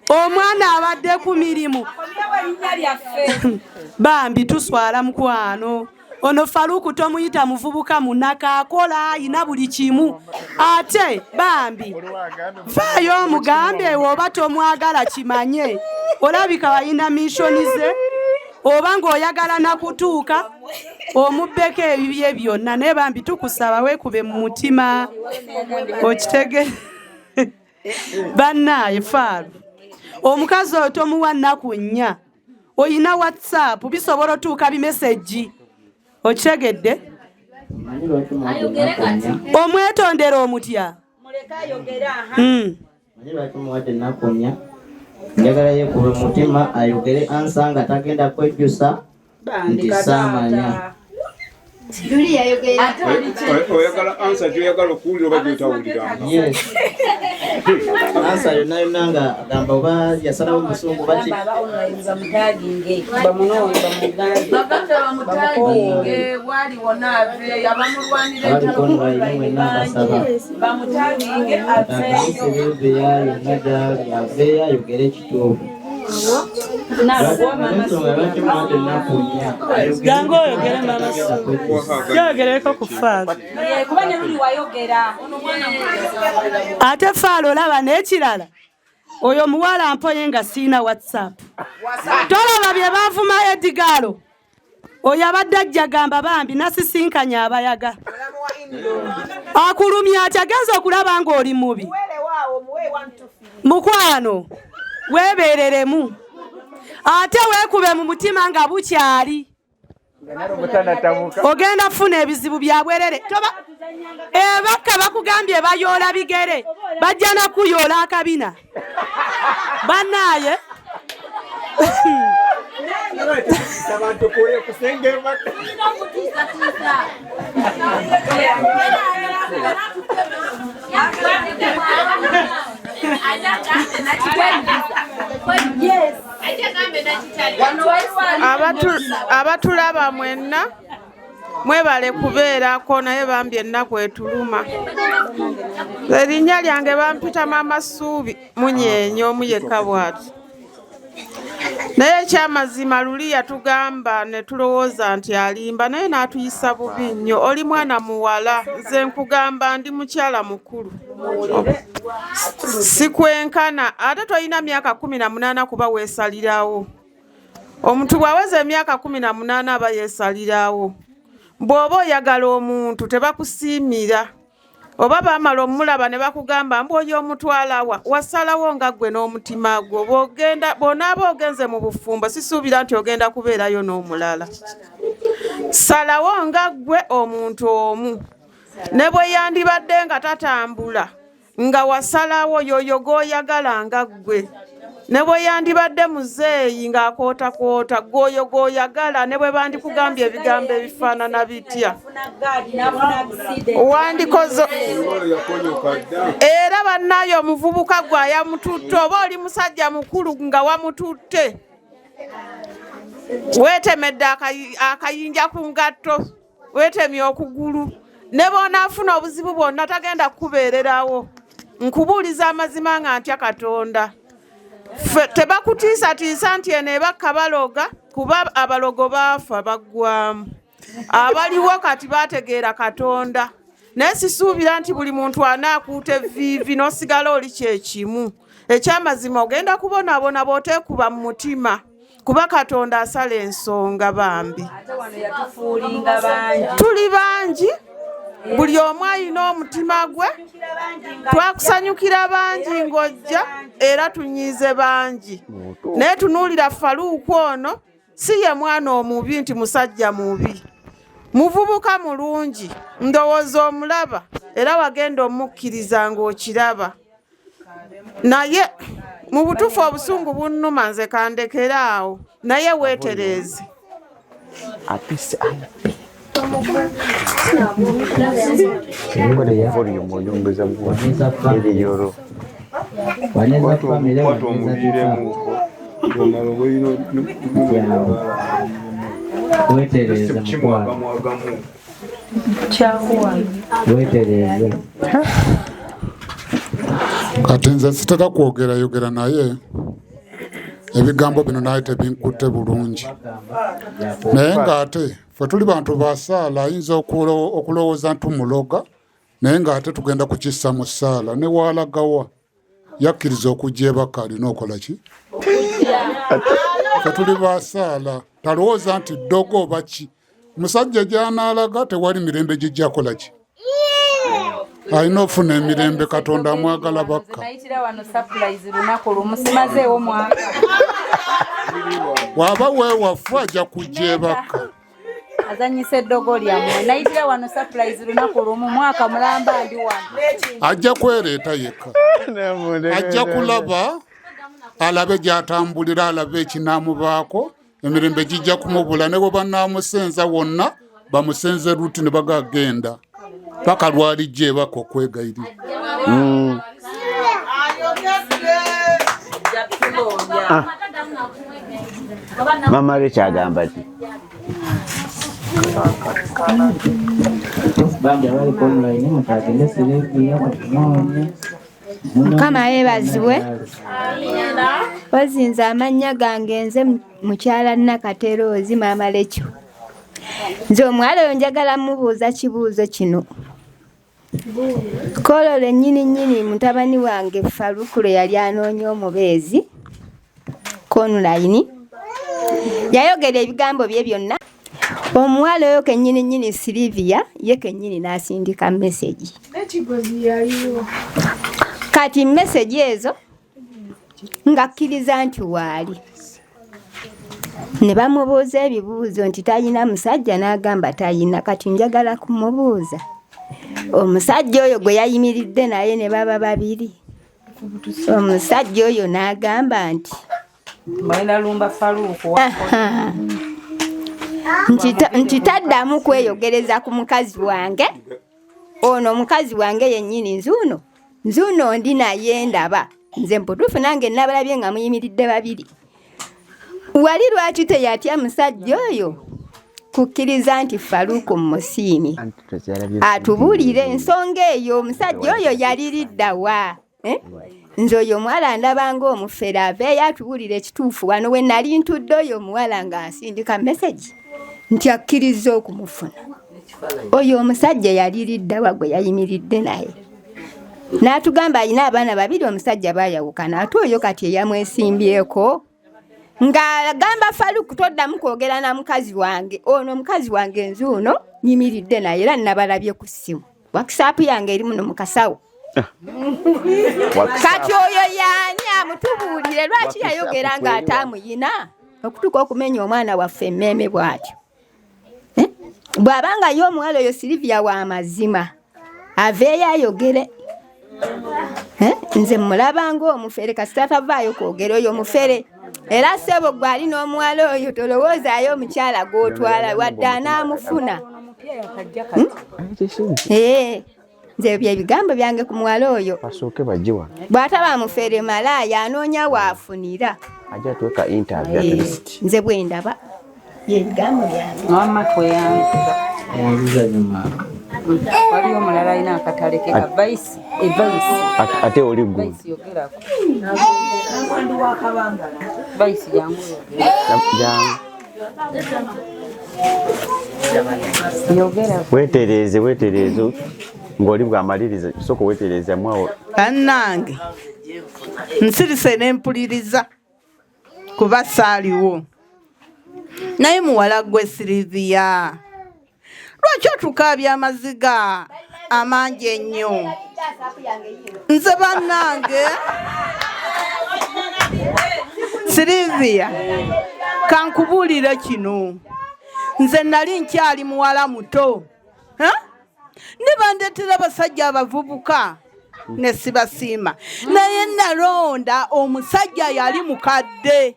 Omwana abadde ku mirimu bambi tuswala mukwano. Ono Faluku tomuyita muvubuka munaka, akola ayina buli kimu, ate bambi faayo omugambe oba tomwagala kimanye, olabika walina mishoni ze, oba ng'oyagala nakutuuka omubbeko ebibye byonna. Naye bambi tukusaba weekube mu mutima, okitege bannaaye. Faalu omukazi oyo tomuwa nnaku nnya, oyina WhatsApp bisobola otuuka bimesegi, okitegedde? Omwetondera omutya. Manyi lwaki muwadde ennaku nnya? Njagala yeekube mutima ayogere ansa nga tagenda kwejjusa nti saamanya. Oyagala ansa gyoyagala okuwulira oba gyotawuliranga? Yes. Ansa yonna yonna nga agamba oba yasalawo musungu baki abaliko online mwenna mbasaba abeeya yonna gyali aveeyo ayogere ekituufu. Jangu oyogere mama, yogereko ku Faalo. Ate Faalo olaba n'ekirala, oyo omuwala mpoye nga siina WhatsApp. Tolaba bye baavuma Edgaro. Oyo abadde ajja gamba bambi nasisinkanye abayaga. Akulumya ati agenza okulaba ng'oli mubi. Mukwano weebereremu ate weekube mu mutima nga bukyali. Ogenda kufuna ebizibu bya bwerere. Ebakka bakugambye bayoola bigere, bajja na kuyoola akabina. Bannaaye. Abatulaba mwenna mwebale kubeerako, naye bambi ennaku etuluma. Erinnya lyange bampita Maama Ssuubi Munyenye omu yekka bw'ati. Naye ekyamazima luli yatugamba ne tulowooza nti alimba, naye n'atuyisa bubi nnyo. Oli mwana muwala, nze nkugamba ndi mukyala mukulu, sikwenkana, ate tolina myaka 18 kuba weesalirawo. Omuntu bw'aweza emyaka 18 aba yeesalirawo. Bw'oba oyagala omuntu tebakusiimira, oba baamala omulaba ne bakugamba mbu oyo omutwalawa, wasalawo nga ggwe n'omutima gwo. Bw'onaaba ogenze mu bufumbo sisuubira nti ogenda kubeerayo n'omulala. Salawo nga ggwe omuntu omu, ne bwe yandibadde nga tatambula nga wasalawo y'oyo gw'oyagala nga ggwe. Ne bwe yandibadde muzeeyi ng'akootakoota gw'oyo gw'oyagala, ne bwe bandikugambye ebigambo ebifaanana bitya. Wandikoze era bannaye omuvubuka gwe ayamututte, oba oli musajja mukulu nga wamututte, weetemedde akayinja ku ngatto, weetemye okugulu, ne bw'onaafuna obuzibu bwonna tagenda kukubeererawo. Nkubuuliza amazima nga ntya Katonda. Tebakutiisatiisa nti eno ebakka baloga, kuba abalogo baafa baggwamu. Abaliwo kati baategeera Katonda. Naye sisuubira nti buli muntu anaakuuta evviivi n'osigala oli kyekimu. Ekyamazima ogenda kubonaabona bw'oteekuba mu mutima, kuba Katonda asala ensonga bambi. Tuli bangi, buli omu alina omutima gwe. Twakusanyukira bangi ng'ojja era tunyiize bangi. Naye tunuulira Faluuku ono, si ye mwana omubi nti musajja mubi. Muvubuka mulungi, ndowooza omulaba era wagenda omukkiriza ng'okiraba. Naye mu butuufu obusungu bunnuma, nze kandekere awo, naye weetereeze. Weetereeze mukwano. Weetereeze. Kati nze sitera kwogerayogera, naye ebigambo bino naye tebinkutte bulungi. Naye ng'ate ffe tuli bantu ba ssaala, ayinza okulowooza nti tumuloga, naye ng'ate tugenda kukissa mu ssaala. Ne waalagawa yakkiriza okujja ebaka alina okola ki? Ffe tuli ba ssaala, talowooza nti ddogo oba ki. Musajja gy'anaalaga tewali mirembe gijja kola ki? Alina ofuna emirembe, Katonda amwagala bakka. Nayitira wano surprise lunaku lumu, simazeewo mwaka. Bw'aba weewaffe ajja kujja ebakka. Azanyisa eddogo lyammwe. Nayitira wano surprise lunaku lumu, mwaka mulamba ndi wano. Ajja kwereeta yekka. Ajja kulaba, alabe gy'atambulira, alabe ekinaamubaako. Emirembe gijja kumubula, ne bwe banaamusenza wonna bamusenze luti ne bagagenda paka lwalijja ebaka okwegayirira. Ah. Mama Rachel agamba ki? Bambi abali ku online mutagende Sylvia mutunoonye. Mukama yeebazibwe. Wazinze amannya gange nze mukyala Nakate Rose Maama Lekyo. Nze omuwala oyo njagala mubuuza kibuuzo kino. Kololo nnyini nnyini mutabani wange Faruku lwe yali anoonya omubeezi konlayini yayogera ebigambo bye byonna. Omuwala oyo kennyini nnyini Silivia ye kennyini n'asindika mesegi. Kati mesegi ezo ng'akkiriza nti waali ne bamubuuza ebibuuzo nti talina musajja n'agamba talina. Kati njagala kumubuuza omusajja oyo gwe yayimiridde naye ne baba babiri, omusajja oyo n'agamba nti nti taddamu kweyogereza ku mukazi wange ono, omukazi wange yennyini nzuuno nzuuno ndi naye ndaba nze mputuufu nange nabalabye nga muyimiridde babiri. Wali lwaki teyatya musajja oyo kukkiriza nti Faruku mmusiimye atubuulire ensonga eyo? Omusajja oyo yaliridda wa? Nze oyo omuwala ndaba ng'omufere, aveeyo atubuulire ekituufu. Wano we nali ntudde oyo omuwala ng'asindika mesegi nti akkiriza okumufuna. Oyo omusajja yaliridda wa gwe yayimiridde naye? N'atugamba alina abaana babiri, omusajja baayawukana, ate oyo kati eyamwesimbyeko ng'agamba Faruku toddamu kwogera na mukazi wange ono, omukazi wange nzuuno nyimiridde naye era nabalabye ku ssimu, WhatsApp yange eri muno mu kasawo. Kati oyo yaani amutubuulire lwaki yayogera ng'ate amuyina okutuuka okumenya omwana waffe emmeeme bw'atyo. Bw'aba nga ye omuwala oyo Silivia wa mazima aveeyo ayogere. Nze mulaba ng'omufere, kasita tavaayo kwogera oyo mufere. Era ssebo gwe ali n'omuwala oyo tolowoozaayo omukyala gw'otwala wadde anaamufuna. Nze bye bigambo byange ku muwala oyo. Basooke bajje wano. Bw'ataba mufere malaaya anoonya waafunira. Ajja tuweka interview at least. Nze bwe ndaba bye bigambo byange. Wamma tweyanziza. Waliwo omulala alina akatale ke ka vice, e vice. Ate oli gwe. Vice yogerako. Vice jangu oyogere. Jangu. Yogera. Weetereeze, weetereeze ng'oli bw'amaliriza sooka weetereeze mwawo. Bannange nsirise ne mpuliriza kuba saaliwo, naye muwala gwe Silivia lwaki otukaabya amaziga amangi ennyo? Nze bannange Silivia kankubuulire kino, nze nali nkyali muwala muto ne bandeetera abasajja abavubuka ne sibasiima, naye nalonda omusajja yali mukadde.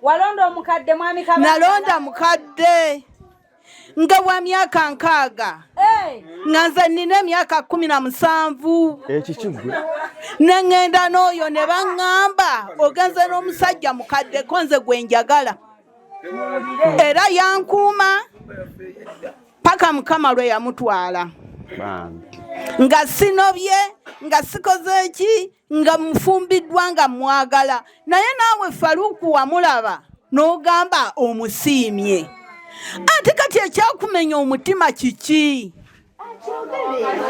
Walonda omukadde mwami Kabanda? Nalonda mukadde nga wa myaka 60 nga nze nnina emyaka 17. Ekiki ggwe? Ne ŋŋenda n'oyo ne baŋŋamba ogenze n'omusajja mukadde ko nze gwe njagala. Era yankuuma paka Mukama lwe yamutwala. Nga sinobye, nga sikoze ki, nga mufumbiddwa nga mwagala. Naye naawe Faruku wamulaba n'ogamba omusiimye. Ate kati ekyakumenya omutima kiki?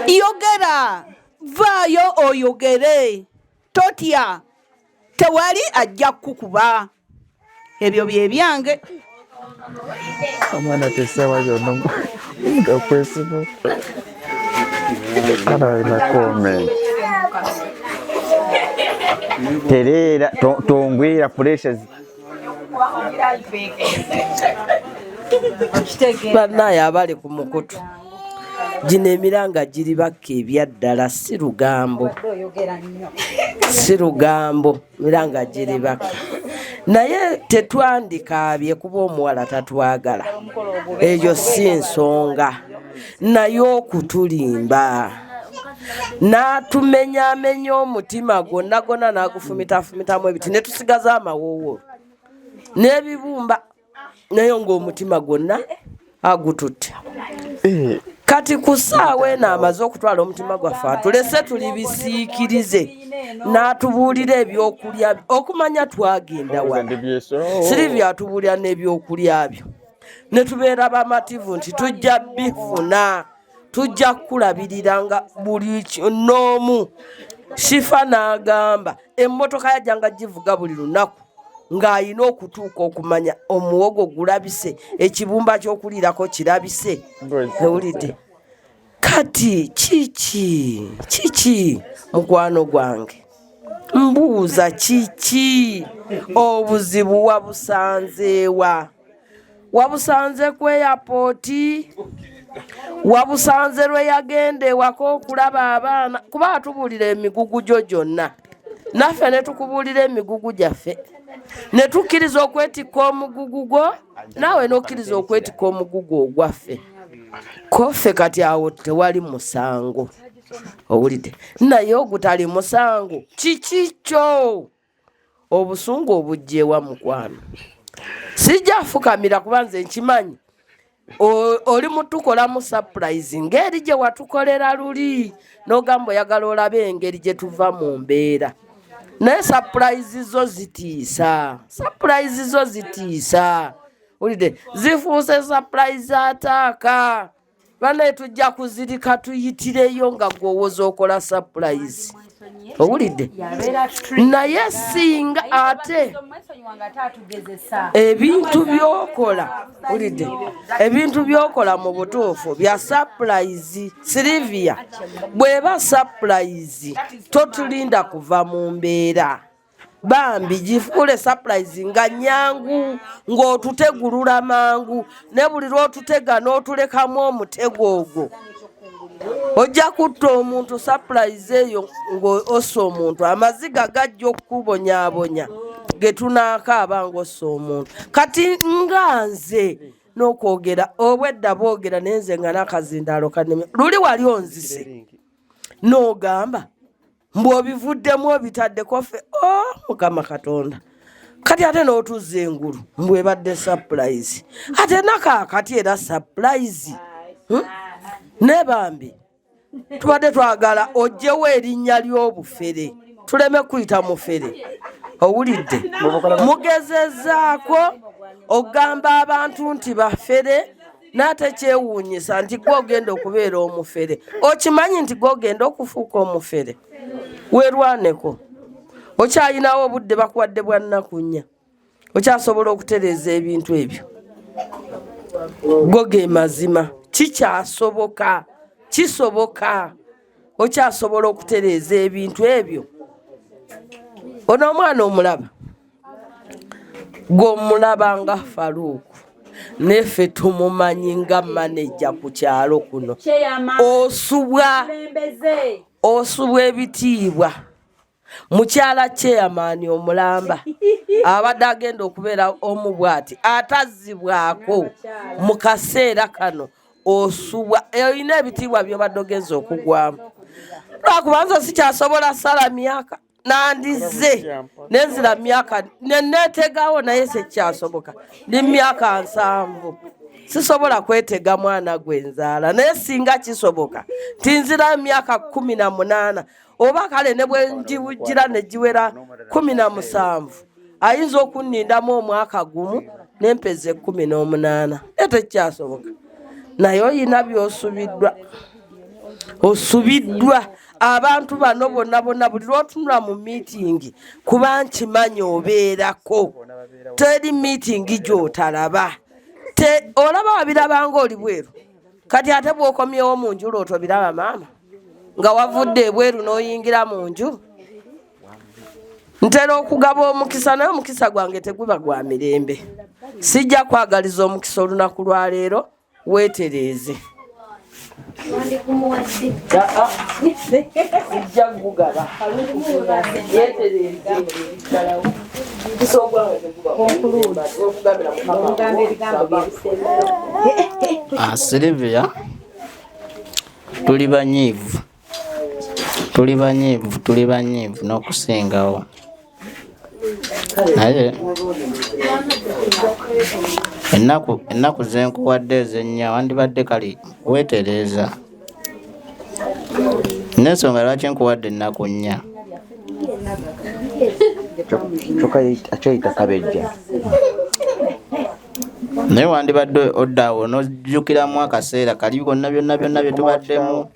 Yogera, vaayo oyogere, totya, tewali ajja kukukuba. Ebyo bye byange. Omwana tesawa yonna nga kwesiba. Alina comment. Tereera, tongwira pressures. Bannaye abali ku mukutu gino emiranga giri bakka ebyaddala, si lugambo, si lugambo, miranga giri bakka, naye tetwandikaabye kuba omuwala tatwagala, eyo si nsonga, naye okutulimba N'atumenyaamenya omutima gwonna gwonna, n'agufumitafumitamu ebiti ne tusigaza amawoowo n'ebibumba, naye ng'omutima gwonna agututte. Kati ku ssaawa eno amaze okutwala omutima gwaffe, atulese tuli bisiikirize, n'atubuulira ebyokulya okumanya twagenda wala. Silivia atubuulira n'ebyokulya byo ne tubeera bamativu nti tujja bifuna, tujja kukulabirira nga buli n'omu. Shifa n'agamba emmotoka yajjanga givuga buli lunaku ng'alina okutuuka okumanya omuwogo gulabise, ekibumba ky'okuliirako kirabise. Owulidde? Kati kiki kiki mukwano gwange, mbuuza kiki obuzibu wabusanzeewa? Wabusanze ku airport, wabusanze lwe yagenda ewaka okulaba abaana, kuba atubuulira emigugu gyo gyonna, naffe ne tukubuulira emigugu gyaffe, ne tukkiriza okwetikka omugugu gwo, naawe n'okkiriza okwetikka omugugu ogwaffe. Koffe kati awo tewali musango, owulidde? Naye ogutali musango kiki kyo? Obusungu obujjeewa mukwano? Sijja fukamira kuba nze nkimanyi oli mutukolamu surprise ng'eri gye watukolera luli, n'ogamba oyagala olabe engeri gye tuva mu mbeera, naye surprise zo zitiisa, surprise zo zitiisa, owulidde? Zifuuse surprise attack. Banaye tujja kuzirika tuyitireyo nga gwowoza okola surprise, owulidde? Naye singa ate ebintu byokola, owulidde, ebintu byokola mu butuufu bya surprise. Silivia, bw'eba surprise totulinda kuva mu mbeera, bambi gifuule surprise nga nyangu, ng'otutegulula mangu, ne buli lw'otutega n'otulekamu omutego ogwo ojja kutta omuntu. Surprise eyo ng'ossa omuntu, amaziga gajja okukubonyaabonya ge tunaakaaba ng'ossa omuntu. Kati nga nze n'okwogera obwedda bwogera, naye nze nga n'akazindaalo kaneme. Luli wali onzise n'ogamba mbu obivuddemu obitaddeko ffe. O oh, Mukama Katonda, kati ate n'otuzza engulu mbu ebadde surprise, ate nakaakati era surprise, Ne bambi tubadde twagala ogyewo erinnya ly'obufere tuleme kuyita mufere, owulidde? Mugezezaako okugamba abantu nti bafere, n'ate kyewuunyisa nti gwe ogenda okubeera omufere. Okimanyi nti gwe ogenda okufuuka omufere? Weerwaneko, okyayinawo obudde, bakuwadde bwa nnaku 4, okyasobola okutereeza ebintu ebyo. Go ge mazima, kikyasoboka, kisoboka, okyasobola okutereeza ebintu ebyo. Ono omwana omulaba, gw'omulaba nga Faluuku, neffe tumumanyi nga maneja ku kyalo kuno. Osubwa, osubwa ebitiibwa. Mukyala chairman omulamba abadde agenda okubeera omu bw'ati atazzibwako mu kaseera kano. Osubwa, olina ebitiibwa by'obadde ogenza okugwamu, lwakubanza sikyasobola sala myaka nandizze nenzira myaka neneetegawo, naye sekyasoboka. Ndi myaka 70, sisobola kwetega mwana gwe nzaala, naye singa kisoboka nti nzira myaka 18 oba kale ne bwe ngiwugira ne giwera 17, ayinza okunnindamu omwaka gumu nempeza 18, naye tekyasoboka. Naye oyina by'osubiddwa, osubiddwa abantu bano bonna bonna. Buli lwotunula mu miitingi, kuba nkimanyi obeerako, teri miitingi gy'otalaba. Olaba wabirabanga oli bweru, kati ate bw'okomyewo mu nju lwotobiraba. Maama, nga wavudde ebweru n'oyingira mu nju, ntera okugaba omukisa, naye omukisa gwange teguba gwa mirembe. Sijja kwagaliza omukisa olunaku lwaleero. Weetereeze, sijja gugaba. Yeetereeze, omukisa ogwange teguba okugambira Mukama. Ah, Silivia, tuli banyiivu. Tuli banyiivu, tuli banyiivu n'okusingawo. Naye ennaku ennaku ze nkuwadde ezennya wandibadde kali weetereeza. N'ensonga lwaki nkuwadde ennaku nnya. Kyokka akyeyita kabejja. Naye wandibadde odda awo n'ojjukiramu akaseera kali byonna byonna byonna bye tubaddemu,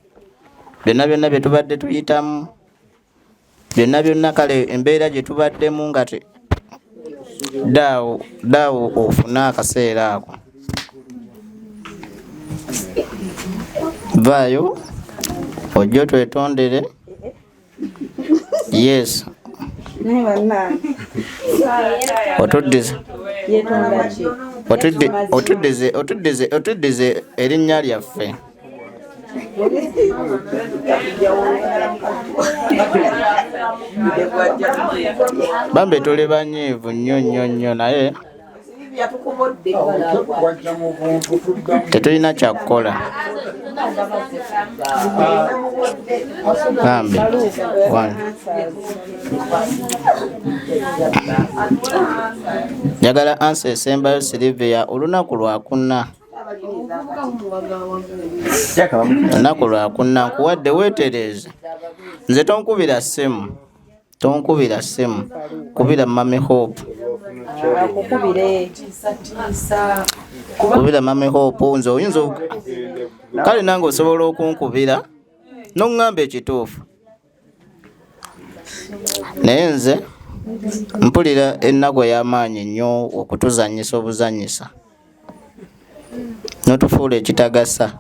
byonna byonna bye tubadde tuyitamu, byonna byonna kale embeera gye tubaddemu nga te ddaawo ddaawo ofune akaseera ako. Vaayo ojje otwetondere. Yes. Otuddize otuddize otuddize otuddize erinnya lyaffe. Bambi tuli banyiivu nnyo nnyo nnyo naye tetulina kyakukola. Bambi one. Njagala ansa esembayo Silivia olunaku lwakuna. Olunaku lwakuna nkuwadde weetereeze. Nze tonkubira ssimu. Tonkubira ssimu. Kubira Mummy Hope. Kubira Mummy Hope nze oyinza kale nange osobola okunkubira n'oŋŋamba ekituufu. Naye nze mpulira ennaku ey'amaanyi nnyo okutuzannyisa obuzannyisa. N'otufuula ekitagasa.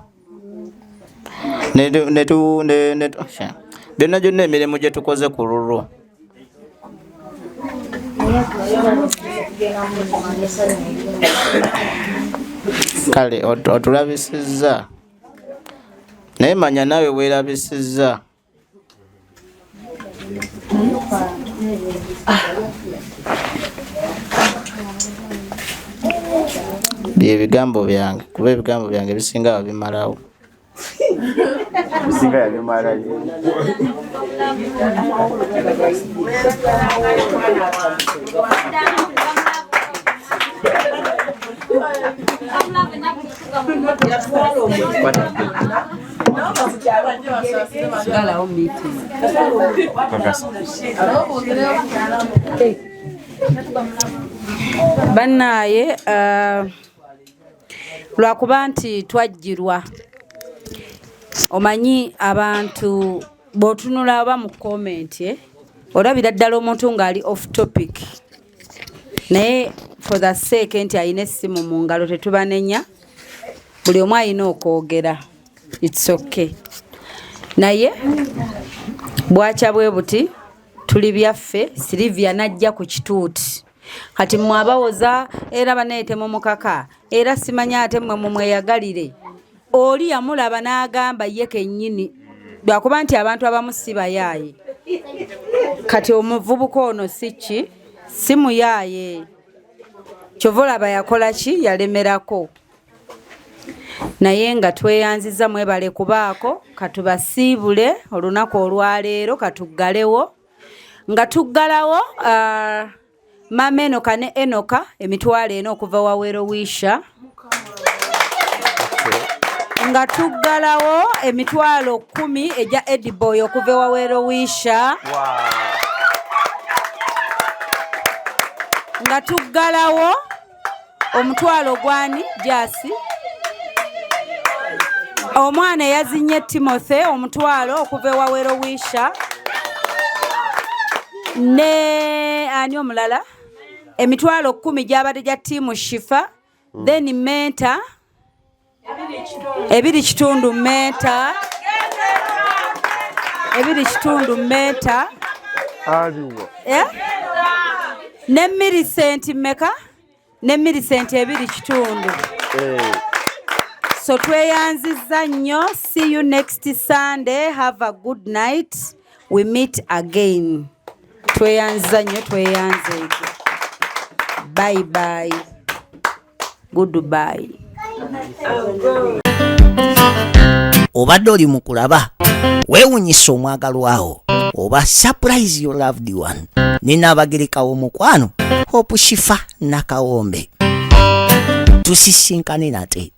Byonna gyonna emirimu gye tukoze ku lulwo. Kale otulabisizza. Naye manya naawe weerabisizza. Bye bigambo byange, kuba ebigambo byange bisinga babimalawo. Bisinga yabimalayo. Bannaaye lwakuba nti twajjirwa. Omanyi abantu bw'otunula oba mu comment, olabira ddala omuntu ng'ali off topic. Naye for the sake nti alina essimu mu ngalo tetubanenya, buli omu alina okwogera. It's okay. Naye bwakya bwe buti tuli byaffe, Silivia n'ajja ku kituuti. Kati mmwe abawoza era bannaye temumukaka, era simanya ate mmwe mumweyagalire. Oli yamulaba n'agamba ye kennyini, lwakuba nti abantu abamu si bayaaye. Kati omuvubuka ono si ki? Si muyaaye. Kyova olaba yakola ki? Yalemerako. Naye nga tweyanziza mwebale kubaako, katubasiibule olunaku olwaleero, katuggalewo. Nga tuggalawo, Maama Enoka ne Enoka emitwalo ena okuva wa Werowisha. Nga tuggalawo emitwalo 10 egya Ediboy okuva wa Werowisha. Nga tuggalawo omutwalo gwani Jasi. Omwana eyazinye Timothy omutwalo okuva ewa Werowisha. Ne ani omulala? Emitwalo 10 gyabadde gya ttiimu Shifa. Then Menta 2.5 menta. 2.5 menta. Aliwo. Ne Millicent mmeka? Ne Millicent 2.5. So tweyanzizza nnyo. See you next Sunday. Have a good night. We meet again. Tweyanzizza nnyo, tweyanzeege. Bye bye. Goodbye. Obadde oli mu kulaba Weewunyisa omwagalwawo oba surprise your loved one ne Nnaabagereka w'omukwano Hope Shifa Nakawombe. Tusisinkane nate.